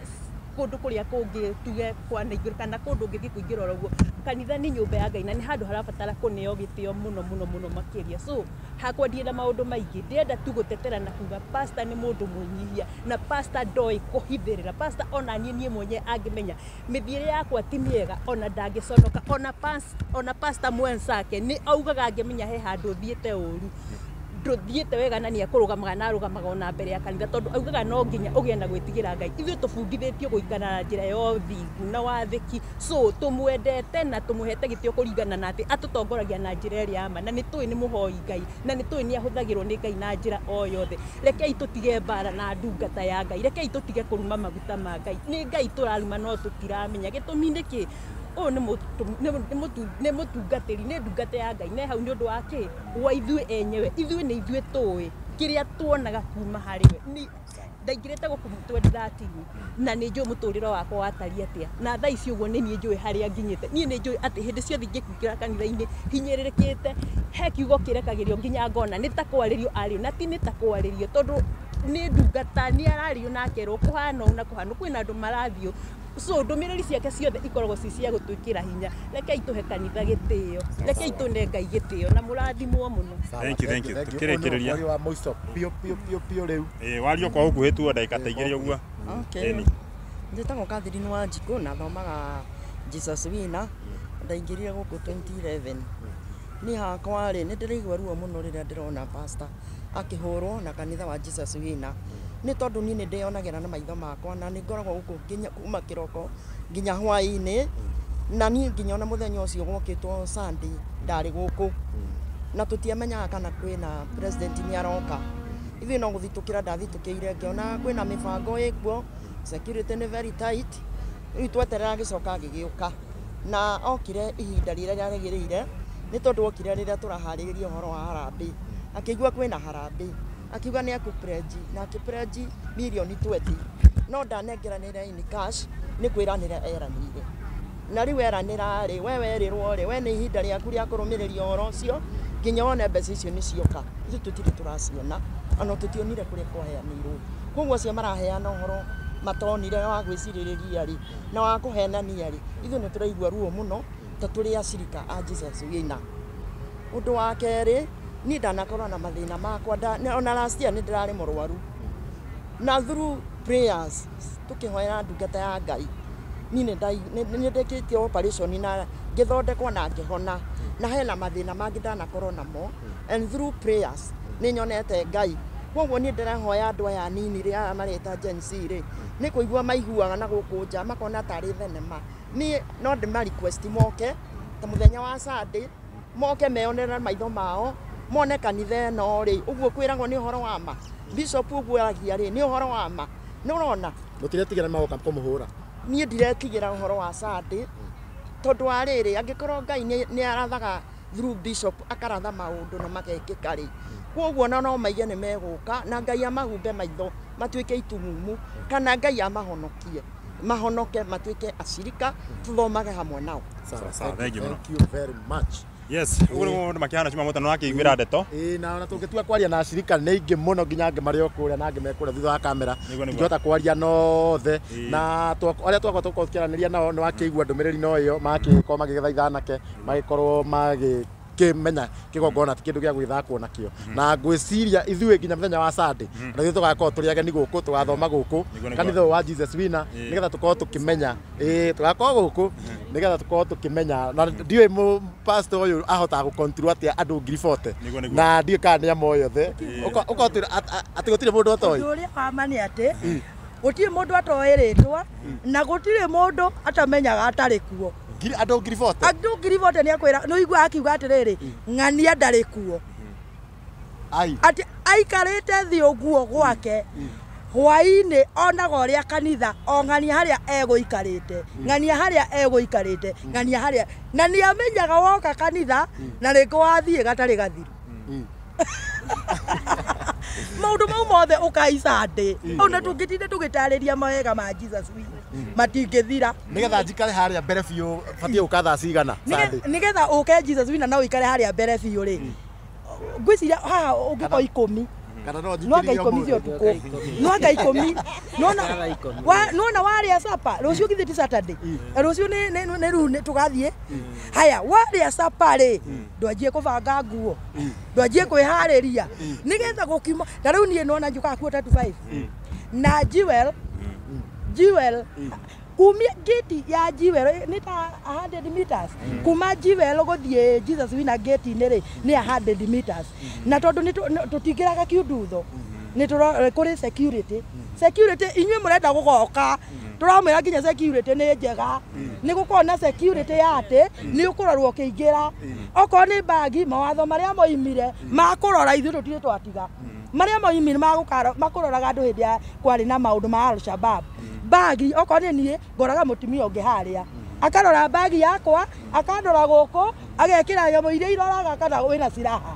kũndũ kũrĩa kũngĩ tuge kwa naigũrũ kana kũndũ ũngĩthiĩ kũingĩra oro ũguo. Kanitha nĩ nyũmba ya Ngai na nĩ handũ harabatara kũneo gĩtĩo mũno mũno mũno makĩria. So hakwa ndirĩ na maũndũ maingĩ, ndĩrenda tu gũtetera na kuga pastor nĩ mũndũ mwĩnyihia, na pastor ndoĩ kũhithĩrĩra. Pastor ona niĩ mwenyewe angĩmenya mĩthiĩre yakwa ti mĩega, ona ndangĩconoka. Ona pastor mwenzake nĩ augaga angĩmenya he handũ thiĩte ũru, Ndũthiĩte wega na nĩ ekũrũgamaga na arũgamaga ona mbere ya kanitha tondũ augaga no nginya ũgĩe na gwĩtigĩra Ngai. Ithuĩ tũbundithĩtio gũikara na njĩra ya ũthingu na wathĩki, so tũmwendete na tũmũhete gĩtĩo kũringana na atĩ atũtongoragia na njĩra ĩrĩa ya ma, na nĩ tũĩ nĩ mũhoi Ngai na nĩ tũĩ nĩ ahũthagĩrwo nĩ Ngai na njĩra o yothe. Rekei tũtige mbara na ndungata ya Ngai, rekei tũtige kũruma maguta ma Ngai. Nĩ Ngai tũraruma no tũtiramenya gĩtũmi nĩ kĩ. Ũyũ nĩ mũtungatĩri, nĩ ndungata ya Ngai, ne hau nĩ ũndũ wa kĩ wa ithuĩ enyewe. Ithuĩ nĩ ithuĩ tũĩ kĩrĩa tuonaga kuma harĩ we. Ni ndaingĩrĩte gũkũ 2013 na nĩ njũĩ mũtũrĩre wakwa watariĩ atĩa, na thaa ici ũguo nĩ niĩ njũĩ harĩa nginyĩte. Niĩ nĩ njũĩ atĩ hĩndĩ ciothe ingĩkingĩra kanitha-inĩ hinyĩrĩrĩkĩte, he kiugo kĩrekagĩrio nginya ngona nĩ ta kwarĩrio ario, na ti nĩ ta kwarĩrio tondũ nĩ ndungata, nĩ arario na akerwo kũhana ũũ na kũhana ũũ, kwĩna andũ marathiĩ. So ndũmĩrĩri ciake ciothe ikoragwo ci cia gũtwĩkĩra hinya. Rekei tũhe kanitha gĩtĩo, rekei tũne Ngai gĩtĩo na mũrathimwo mũno. Thank you, thank you. Tukĩrĩkĩrĩria. Ũyũ wa mũico piũ piũ piũ piũ rĩu. Wario kwa ũkuhĩ tu ndagĩka ta igĩrĩ ũguo. Okay. Ĩni. Njĩtagwo Catherine Wanjikũ na thomaga Jesus Winner. Ndaingĩrire gũkũ 2011. Niĩ hakwa rĩ, nĩ ndĩraigua ruo mũno rĩrĩa ndĩrona pastor akĩhũrwo na kanitha wa Jesus Winner. Nĩ tondũ niĩ nĩ ndĩyonagĩra na maitho makwa na nĩ ngoragwo gũkũ nginya kuma kĩroko nginya hwaĩ-inĩ, na niĩ nginya ona mũthenya ũcio gwokĩtwo Sunday ndarĩ gũkũ, na tũtiamenyaga kana kwĩna president nĩ aroka. Ithuĩ no gũthitũkĩra ndathitũkĩire ngĩona kwĩna mĩbango ĩkuo, security nĩ very tight. Rĩu tweterera agĩcoka agĩgĩũka, na okire ihinda rĩrĩa rĩagĩrĩire, nĩ tondũ okire rĩrĩa tũraharĩrĩria ũhoro wa harambee, akĩigua kwĩna harambee, akiuga nĩ ekũ-pledge, na akĩ-pledge mirioni 20, no ndanengeranĩre in cash, nĩ kwĩranĩra eranĩire. Na rĩu eranĩra rĩ, we werĩrwo rĩ, we nĩ ihinda rĩaku rĩa kũrũmĩrĩria ũhoro ũcio nginya wone mbeca icio nĩ cioka. Ithuĩ tũtirĩ tũraciona, ona tũtionire kũrĩa kwaheanĩirwo. Koguo acio maraheana ũhoro matonire wa gwĩcirĩrĩria rĩ, na wa kũhenania rĩ, ithuĩ nĩ tũraigua ruo mũno ta tũrĩ acirika a Jesus Winner. Ũndũ wa kerĩ, niĩ ndanakorwo na mathĩna makwa, ona last year nĩ ndĩrarĩ mũrwaru, na through prayers tũkĩhoera ndungata ya Ngai, niĩ nĩ ndĩkĩtie operation na ngĩthondekwo na ngĩhona, na hena mathĩna mangĩ ndanakorwo namo, and through prayers nĩ nyonete Ngai. Koguo niĩ ndĩrahoya andũ aya anini rĩ, aya mareta Gen Z rĩ, nĩ kũigua maiguaga na gũkũ nja makona tarĩ thenema. Niĩ no ndĩma request moke ta mũthenya wa Sunday, moke meyonere na maitho mao, mone kanitha ĩno rĩ, ũguo kwĩragwo nĩ ũhoro wa ma. Bishop ũguo aragia rĩ, nĩ ũhoro wa ma. Nĩ ũrona? Mũtiretigĩra nĩ magoka kũmũhũra? Niĩ ndiretigĩra ũhoro wa Sunday, tondũ wa rĩrĩ, angĩkorwo Ngai nĩ arathaga through bishop, akaratha maũndũ na magekĩka rĩ, koguo ona no maige nĩ megũka, na Ngai amahumbe maitho matuĩke itumumu, kana Ngai amahonokie, mahonoke matuĩke acirika, tũthomage hamwe nao. Sawa, Sawa, thank you mũno. Thank you very much. Yes, ũguo nĩguo maũndũ makĩhana Cuma Mũtano akĩiguĩra ndeto. Ĩĩ, na ona tũngĩtua kwaria na acirika nĩ aingĩ mũno nginya angĩ marĩ o kũrĩa na angĩ me kũrĩa thutha wa kamera. Nĩguo, nĩguo. Tũtingĩhota kwaria nothe. Ĩĩ. Na arĩa twakorwo tũkorwo tũkĩaranĩria nao nĩ wakĩigua ndũmĩrĩri no ĩyo, magĩkorwo magĩthaitha anake, magĩkorwo magĩkĩmenya kĩgongona ti kĩndũ gĩa gwĩthakwo nakĩo. Na ngwĩciria ithuĩ nginya mũthenya wa Sunday, na ithuĩ tũgakorwo tũrĩ ageni gũkũ, tũgathoma gũkũ, Nĩguo, nĩguo. kanitha ũyũ wa Jesus Winner, nĩgetha tũkorwo tũkĩmenya, ĩĩ, tũgakorwo gũkũ, nĩgetha tũkorwo tũkĩmenya. Na ndiũĩ pastor ũyũ ahotaga gũ-control atĩa andũ ngiri 40. Nĩguo, nĩguo. Na ndiũĩ kana nĩ amoĩ othe. Ũkotwĩra atĩ gũtirĩ mũndũ atoĩ. Ũndũ ũrĩa wa ma nĩ atĩ gũtirĩ mũndũ atoĩ rĩtwa, na gũtirĩ mũndũ atamenyaga atarĩ kuo. Andũ ngiri 40? Andũ ngiri 40 nĩ akwĩra, nĩ ũiguaga akiuga atĩrĩrĩ, ng'ania ndarĩ kuo. Ai. Atĩ aikarĩte thĩ ũguo gwake, hwaĩ-inĩ onaga ũrĩa kanitha, o ng'ania harĩa egũikarĩte, ng'ania harĩa egũikarĩte, ng'ania harĩa, na nĩ amenyaga woka kanitha, na rĩngĩ wathiĩ gatarĩ gathiru. Maũndũ mau mothe ũkaica ndĩ. Ona tũngĩtinda tũgĩtarĩria mawega ma Jesus Winner, matingĩthira. Nĩgetha njikare harĩa mbere biũ, batiĩ gũka thaa cigana Sunday? Nĩgetha ũke Jesus Winner na ũikare harĩa mbere biũ rĩ, ngwĩciria haha ũngĩkorwo ikũmi. Kana no No anga njikĩrĩrie ikũmi cia ũmũthĩ. ũtukũ. No anga ikũmi. Nona warĩa sapa, rũciũ githĩ ti Saturday. Rũciũ nĩ rĩu nĩ tũgathiĩ. Haya, warĩa sapa rĩ, ndwanjie kũbanga nguo. Ndwanjie kwĩharĩria. Nĩgetha gũkiuma, ta rĩu niĩ nona njũkaga quarter to five. Na Jewel, Kumia gate ya Jiwero nĩ ta 100 meters. Kuma Jiwero gũthiĩ Jesus Winner gate-inĩ rĩ nĩ 100 meters. Na tondũ nĩ tũtingĩraga kiundutho nĩ kũrĩ security. Security inyuĩ mũrenda gũgoka tũramwĩra nginya security nĩ njega. Nĩ gũkorwo na security ya atĩ nĩ ũkũrorwo ũkĩingĩra. Okorwo nĩ bagi mawatho marĩa moimire makũrora ithuĩ tũtirĩ twatiga. Marĩa moimire makũroraga andũ hĩndĩ ya kwarĩ na maũndũ ma Al-Shabaab. Bagi okorwo nĩ niĩ ngoraga mũtumia ũngĩ harĩa akarora bagi yakwa akandora gũkũ agekĩra nyamũ iria iroraga kana wĩna silaha.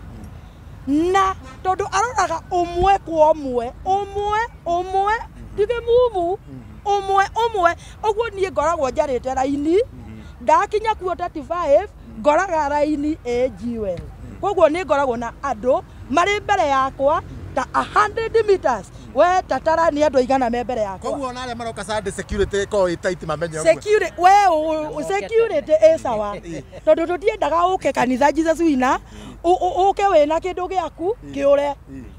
Na tondũ aroraga ũmwe kwa ũmwe ũmwe ũmwe tige mumu ũmwe ũmwe ũguo niĩ ngoragwo njarĩte raini ndakinya kuo 35 ngoraga raini AGL. Koguo nĩ ngoragwo na andũ marĩ mbere yakwa ta 100 meters we tatara nĩ andũ aigana me mbere yakwa. Koguo ona arĩa maroka Sunday security ĩkorwo ĩ tight mamenye ũguo. Security we security ĩ sawa tondũ tũtiendaga ũke kanitha Jesus Winner ũke wĩna kĩndũ gĩaku kĩũre.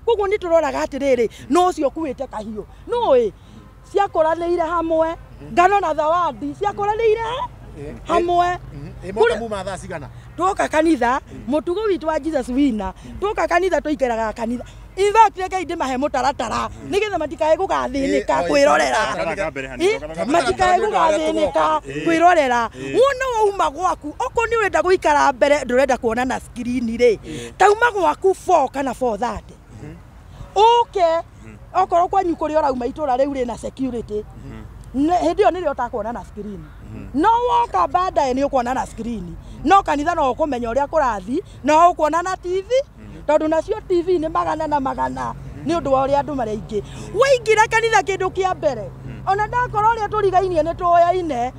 Koguo nĩ tũroraga atĩrĩrĩ no ũcio ũkuĩte kahiũ nũĩ ciakũranĩire hamwe ngano na zawadi ciakũranĩire hamwe. Moka muma thaa cigana? Twoka kanitha mũtugo witũ wa Jesus Winner twoka kanitha tũikaraga kanitha. In fact reke ndĩmahe mũtaratara nĩgetha matikae gũgathĩnĩka kwĩrorera. Matikae gũgathĩnĩka kwĩrorera. Wona wauma gwaku okorwo nĩ ũrenda gũikara mbere ndũrenda kuona na screen rĩ tauma gwaku 4 kana 4:30 ũke okorwo kwanyu kũrĩa ũrauma itũra rĩu rĩna security hĩndĩ ĩyo nĩrĩo ũtakuona na screen. No woka baadaye nĩ ũkuona na screen. No kanitha no ũkũmenya ũrĩa kũrathi no ũkuona na TV tondũ nacio TV nĩ magana na magana nĩ ũndũ wa ũrĩa andũ marĩ aingĩ. Waingĩra kanitha kĩndũ kĩa mbere ona ndakorwo ũrĩa tũrigainie nĩ tũoyaine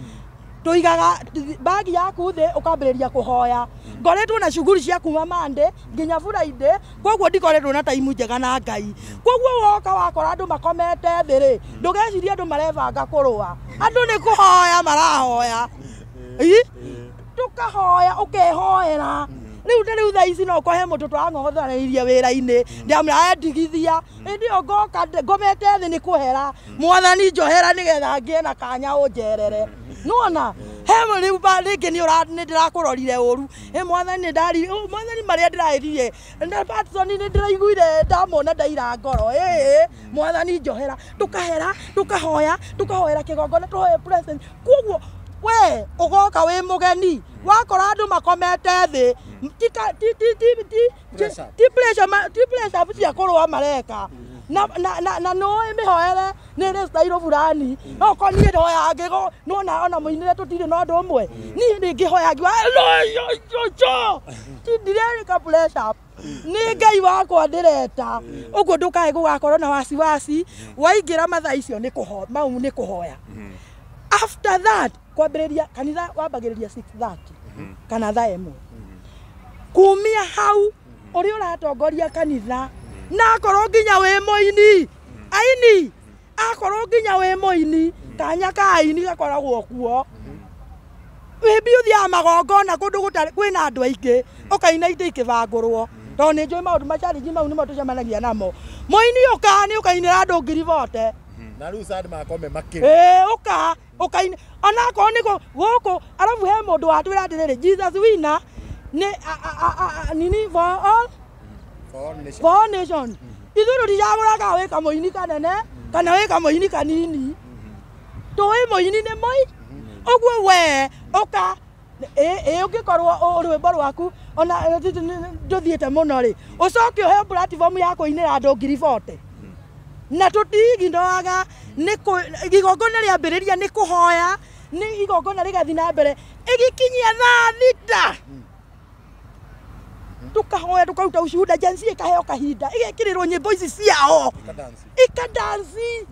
tũigaga bagi yaku thĩ ũkambĩrĩria kũhoya. Ngoretwo na shughuli cia kuma Monday nginya Friday koguo ndikoretwo na time njega na Ngai. Koguo woka wakora andũ makomete thĩ rĩ ndũgecirie andũ marebanga kũrũa. Andũ nĩ kũhoya marahoya. Tũkahoya ũkehoera. Rĩu ta rĩu thaa ici no ũkohe mũndũ tũrang'othanĩirie wĩra-inĩ ndamwĩra ndigithia hĩndĩ ĩyo ngoka ngomete thĩ nĩ kũhera mwathani njohera nĩgetha ngĩe na kanya ũnjerere. Nĩwona he rĩu rĩngĩ nĩ ndĩrakũrorire ũru ĩ mwathani nĩ ndari mwathani marĩa ndĩraĩrire na Patson nĩ ndĩraiguire ndamona ndaira ngoro ĩ mwathani njohera tũkahera tũkahoya tũkahoera kĩgongona tũhoe presence. Koguo we ũgoka wĩ mũgeni wakora andũ makomete thĩ ti pressure cia kũrũa mareka na nũĩ mĩhoere nĩ rĩ style fulani okorwo niĩ ndoya ngĩgo nĩwona ona mũinĩre tũtirĩ na ũndũ ũmwe niĩ nĩngĩhoya ngiuga ndirerĩka pressure nĩ Ngai wakwa ndĩreta ũguo ndũkae gũgakorwo na wasiwasi waingĩra mathaa icio nĩ mau nĩ kũhoya. After that kwambĩrĩria kanitha wambagĩrĩria 6:30 kana thaa ĩmwe kumia hau ũrĩa ũratongoria kanitha na akorwo nginya wĩ mũini aini akorwo nginya wĩ mũini kanya ka aini gakoragwo kuo wĩmbi ũthiaga magongona kũndũ gũtarĩ kwĩna andũ aingĩ ũkaina itĩ ikĩbangũrwo tondũ nĩ njũĩ maũndũ ma challenge mau nĩmo tũcemanagia namo. Mũini ũka nĩ ũkainĩra andũ ngiri bote na rĩu Sunday makome makĩria. Ĩĩ ũka ũkaina ona akorwo nĩ gũkũ arabu he mũndũ watwĩra atĩrĩrĩ Jesus Winner nĩ nini for all for all nation. Ithuĩ tũticagũraga wĩ kamũini kanene kana wĩ kamũini kanini tũĩ mũini nĩ mũi ũguo we ũka ĩ ũngĩkorwo rwĩmbo rwaku ona ndũthiĩte mũno rĩ ũcoke ũheo platform ya kũinĩra andũ ngiri 40 na tũtiginoaga nĩ igongona rĩambĩrĩria nĩ kũhoya nĩ igongona rĩgathiĩ na mbere ĩgĩkinyia thaa thita tukahoya tukaruta ushuhuda Gen Z ikaheo kahinda igekĩrĩrwo nyĩmbo ici ciao ikadansi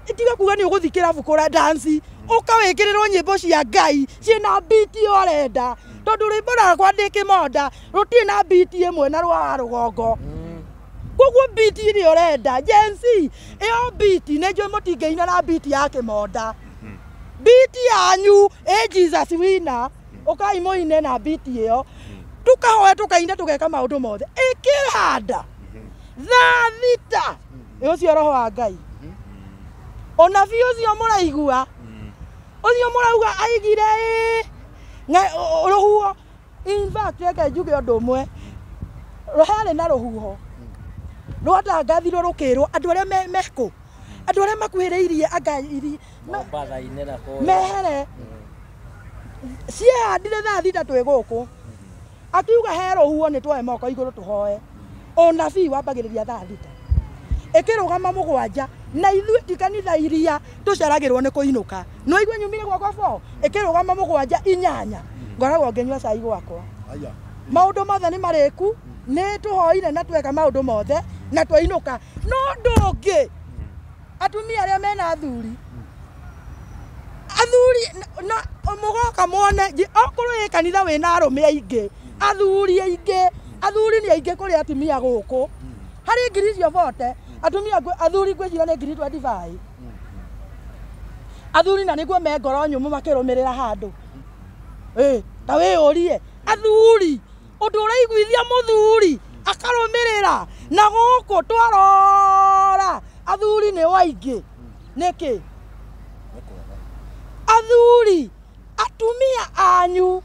itiga kuga nĩ ũgũthiĩ kĩrabu kũra dansi ũkawĩkĩrĩrwo nyĩmbo cia Ngai ciĩna biti ũrenda tondũ rwĩmbo rwakwa ndĩ kĩmonda rũtirĩ na biti ĩmwe na rwa wa rũgongo. Koguo biti ĩrĩa ũrenda Gen Z ĩyo biti nĩ njũĩ mũtingĩina na biti ya kĩmonda biti yanyu ĩ Jesus Winner ũkai mũine na biti ĩyo tukahoya tukaina tugeka maũndũ mothe ĩkĩhanda thaa thita ũcio roho wa Ngai ũnabii ũcio mũraigua Ũcio mũrauga aigire rũhuho. In fact reke njuge ũndũ ũmwe, harĩ na rũhuho rwatangathirwo rũkĩrwo andũ arĩa mekũ, andũ arĩa makuhĩrĩirie anga mehere. Ciehandire thaa 6 twĩ gũkũ, akiuga he rũhuho nĩ tuoe moko igũrũ tũhoe. Ũnabii wambagĩrĩria thaa 6 ĩkĩrũgama 7, na ithuĩ ti kanitha iria tũceragĩrwo nĩ kũinũka. No igue nyumire gwakwa 4 ĩkĩrũgama 7 8 ngoragwo ngĩnyua cai gwakwa. Maũndũ mothe nĩ marĩku, nĩ tũhoire na tweka maũndũ mothe na twainũka. No ũndũ ũngĩ, atumia arĩa mena athuri, athuri na mũgoka muone okorwo ĩ kanitha wĩna arũme aingĩ, athuri aingĩ, athuri nĩ aingĩ kũrĩ atumia gũkũ. Harĩ ngiri icio 40 atumia athuri ngwĩciria nĩ ngiri 25. Athuri na nĩguo me ngoro nyũmũ makĩrũmĩrĩra handũ. Ta wĩyũrie athuri, ũndũ ũraiguithia mũthuri akarũmĩrĩra na gũkũ twarora athuri nĩ waingĩ nĩkĩ? Athuri, atumia anyu,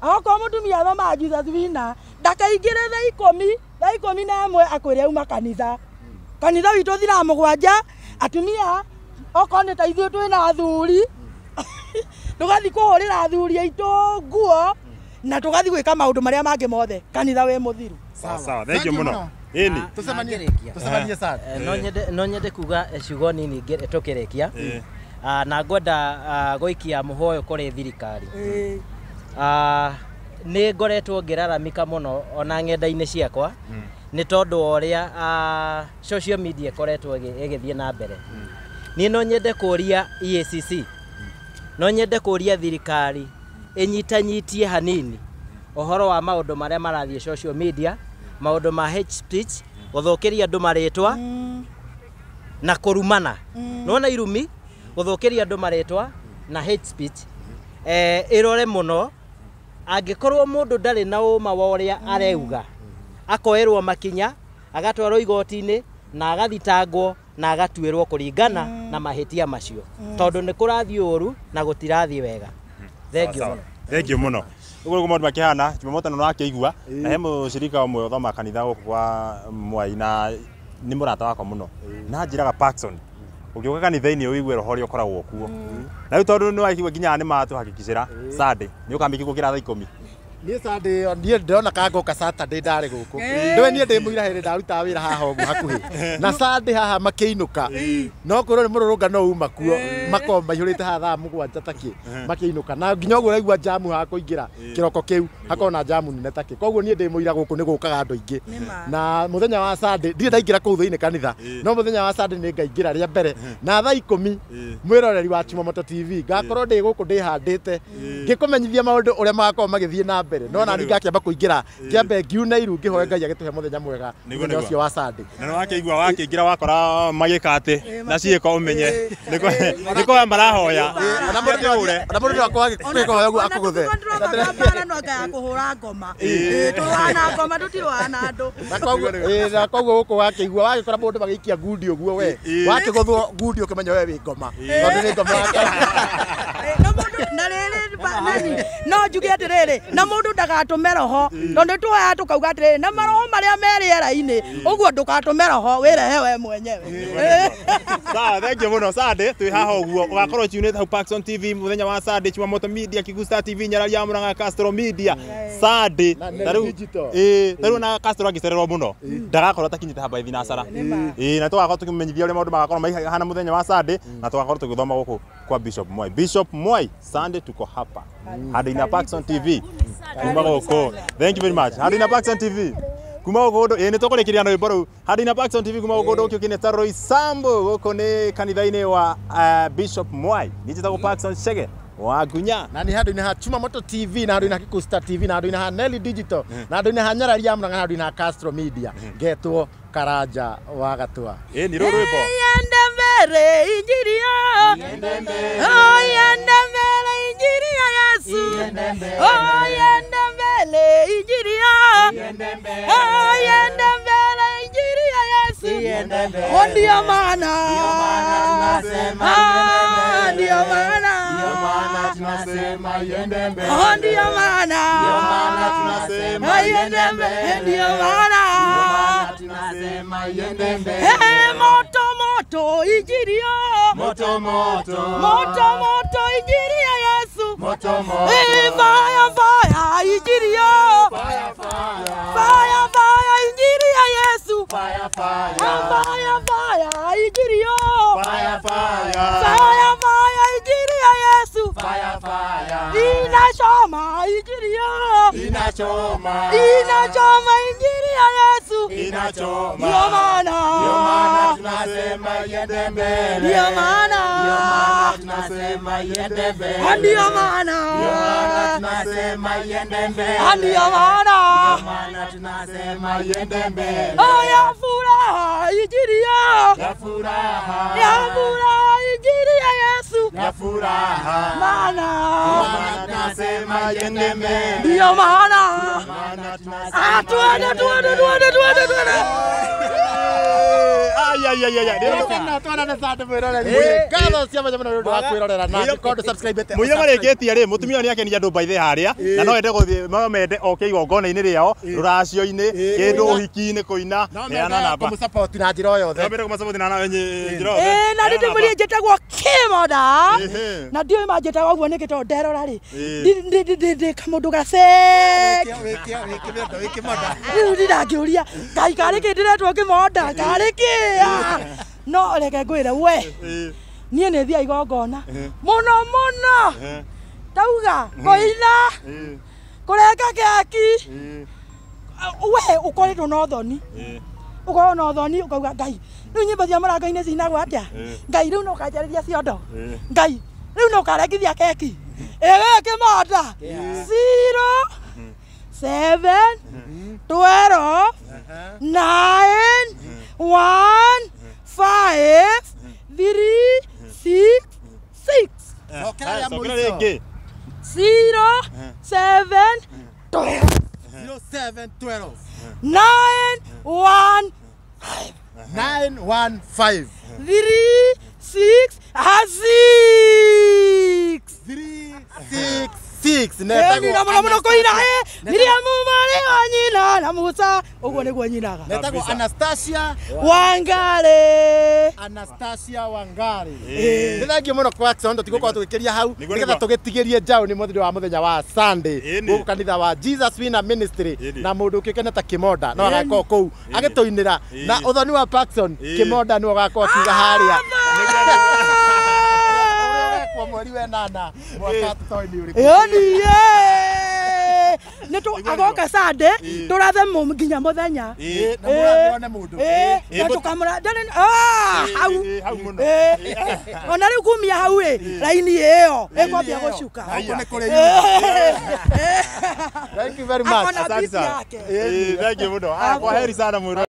okorwo mũtumia athomaga Jesus Winner ndakaingĩre thaa 10, thaa 11 akwĩre auma kanitha. Kanitha witũ ũthiraga 7, atumia okorwo nĩ ta ithuĩ twĩna athuri tũgathiĩ kũhũrĩra athuri aitũ nguo na tũgathiĩ gwĩka maũndũ marĩa mangĩ mothe kanitha wĩ mũthiru. Sawa sawa, thank you mũno. Ĩni tũcemanie sana. No nyende kuga ciugo nini tũkĩrĩkia. Na ngwenda gũikia mũhoyo kũrĩ thirikari. Nĩ ngoretwo ngĩraramika mũno ona ng'enda-inĩ ciakwa nĩ tondũ wa ũrĩa social media ĩkoretwo ĩgĩthiĩ na mbere. Niĩ no nyende kũria EACC, no nyende kũria thirikari ĩnyitanyitie hanini ũhoro wa maũndũ marĩa marathiĩ social media, maũndũ ma hate speech, gũthũkĩria andũ marĩtwa na kũrumana. Nĩwona irumi, gũthũkĩria andũ marĩtwa na hate speech, ĩrore mũno. Angĩkorwo mũndũ ndarĩ na ũma wa ũrĩa areuga, akoerwo makinya, agatwarwo igoti-inĩ na agathitangwo na agatuĩrwo kũringana na mahĩtia macio, tondũ nĩ kũrathiĩ ũru na gũtirathiĩ wega. Thank you. Thank you mũno. Ũguo nĩguo maũndũ makĩhana, Jumamoto nĩ wakĩigua, na he mũcirika ũmwe ũthomaga kanitha gũkũ kwa Mwai na nĩ mũrata wakwa mũno. Na anjĩraga Parkson, ũngĩũka kanitha-inĩ ũigue roho ũrĩa ũkoragwo kuo. Na rĩu tondũ nĩ waigua nginya nĩ matũhakikicĩra Sunday, nĩ ũkamĩki gũkĩra thaa 10. Niĩ Sunday niĩ ndĩrona ka ngoka Saturday ndarĩ gũkũ. Ndũĩ niĩ ndĩ mũira hĩndĩ ndarutaga wĩra haha ũguo hakuhĩ. Na Sunday haha makĩinũka. No kwĩrwo nĩ mũrũrũngano uma kuo, makorwo maihũrĩte haha thaa 7 takĩ makĩinũka. Na nginya ũguo ũraigua jamu haha kũingĩra kĩroko kĩu hakorwo na jamu nene takĩ. Koguo niĩ ndĩ mũira gũkũ nĩ gũkaga andũ aingĩ. Na mũthenya wa Sunday ndirĩ ndaingĩra kũu thĩinĩ kanitha. No mũthenya wa Sunday nĩ ngaingĩra rĩa mbere. Na thaa 10 mwĩroreri wa Chumamoto TV ngakorwo ndĩ gũkũ ndĩhandĩte ngĩkũmenyithia maũndũ ũrĩa magakorwo magĩthiĩ na mbere. No na ningakĩamba kũingĩra kĩambe ngiune iru ngĩhoe Ngai agĩtũhe mũthenya mwega mũthenya ũcio wa Sunday. Na nĩ wakĩigua wakĩingĩra wakora magĩka atĩ na ciĩko ũmenye nĩ kũhoya marahoya. Ona mũndũ no akorwo agĩkũhoya ũguo akũgũthe. Mbara no anga ya kũhũra ngoma. Tũrũaga na ngoma tũtirũaga na andũ. Na koguo gũkũ wakĩigua wagĩkora mũndũ magĩikia ngundi ũguo we wakĩgũthwo ngundi ũkĩmenya we wĩ ngoma tondũ nĩ ngoma. Na rĩrĩ no njuge atĩrĩrĩ, na mũndũ ndagatũme roho, tondũ tũhoyaga tũkauga atĩrĩrĩ, na maroho marĩa me rĩera-inĩ, ũguo ndũgatũme roho wĩrehe we mwenyewe. Sawa, thank you mũno. Sunday twĩ haha ũguo, ũgakorwo tunĩte hau Parkson TV mũthenya wa Sunday, Chumamoto Media, Kigusta TV, Nyarari ya Murang'a, Castro Media. Sunday ta rĩu na Castro angĩcererwo mũno ndagakorwo atakinyĩte haba thinacara. Na tũgakorwo tũkĩmenyithia ũrĩa maũndũ magakorwo mahana mũthenya wa Sunday, na tũgakorwo tũgĩthoma gũkũ kwa Bishop Mwai. Bishop Mwai, Sunday tuko hapa handũ-inĩ Parkson TV kuma gũkũ. Thank you very much. Handũ-inĩ Parkson TV kuma gũkũ ũndũ nĩ tũkũrĩkĩria na rwĩmbo rũu. Handũ-inĩ Parkson TV kuma gũkũ ũndũ ũkĩ ũkĩnĩ ta Roy Sambo gũkũ nĩ kanitha-inĩ wa Bishop Mwai. Niĩ njĩtagwo Parkson Chege wa Ngunya. Na nĩ handũ-inĩ ha Chumamoto TV, na handũ-inĩ ha Kikusta TV, na handũ-inĩ ha Nelly Digital, na handũ-inĩ ha Nyarari ya Murang'a, na handũ-inĩ ha Castro Media. Ngetwo Karanja wa Gatua. Nĩ rũrũ rwĩmbo. Yende mbere injiri Oh, yende mbere injiri ya Yesu. Oh, yende mbere injiri Oh, yende mbere injiri ya Yesu. Oh, ndio maana. Ndio maana. tunasema iende mbele. Ndio maana tunasema iende mbele. Ndio maana tunasema iende mbele. Moto moto injili moto moto moto moto injili ya Yesu moto moto. Fire fire injili fire fire fire fire injili ya Yesu fire fire fire fire injili fire fire fire fire injili ya Yesu fire fire inachoma injili inachoma inachoma injili ya Yesu inachoma. Ndio maana tunasema iende mbele. Ndio maana tunasema iende mbele. Ndio maana tunasema iende mbele. Ndio maana tunasema iende mbele. Ya furaha injili ya furaha ya furaha injili ya Yesu ya furaha. Maana tunasema iende mbele. Ndio maana twende twende twende twende twende. Muiya marĩkĩtie rĩ mũtumia nĩ akenia andũ mbaithe harĩa na no ende gũthiĩ no mende oke igongona-inĩ rĩao rũracio-inĩ kĩndũ ũhiki-inĩ kũina heana namba kũmũsupport na njĩra o yothe. No mende kũmũsupport na njĩra o yothe. Na ndĩmwĩrie njĩtagwo Kĩmonda na ndiũĩ manjĩtaga ũguo nĩkĩ tondũ nderora rĩ ndĩ kamũndũ gaceke rĩu ndindangĩũria Ngai karĩ kĩ ndĩretwo Kĩmonda karĩ kĩ no reke ngwĩre we niĩ nĩ thiaga igongona mũno mũno ndauga kũina kũrenga keki we ũkoretwo na ũthoni ũkorwo na ũthoni ũkauga Ngai rĩu nyĩmbo cia mũrango-inĩ cinagwo atĩa Ngai rĩu no ũkanjarĩria ciondo Ngai rĩu no ũkarengithia keki ĩĩ Kĩmonda 0 7 12 9 1 5 3 6 6 0 7 12 0 7 12 9 1 9 1 5 3 6 6 3 6 6. Nĩ mũno kũina Miriamu marĩ wa nyina na Musa ũguo nĩguo nyinaga. Netagwo Anastasia Wangari. Anastasia Wangari. Nĩ thengiũ mũno kwa Axon tũtigũkorwo tũgĩkĩria hau nĩgetha tũgĩtigĩrie njaũ nĩ mũthenya wa mũthenya wa Sunday gũkũ kanitha wa Jesus Winner Ministry na mũndũ ũkĩũkaine ta Kĩmonda no agakorwo kũu agĩtũinĩra na ũthoni wa Paxson Kĩmonda nĩwe ũgakorwo akiuga harĩa kwa mweri wa 8 mwaka tũtoĩ nĩ ũrĩkũ. Nĩ agoka Sunday tũrathe nginya mũthenya na mũrathirwo nĩ mũndũ na tũkamũra hau ona rĩu kumia hau ĩ raini ĩyo ĩkwambia gũcuka. Thank you very much. Akona bibi yake. Thank you mũno. Kwa heri sana mwĩroreri.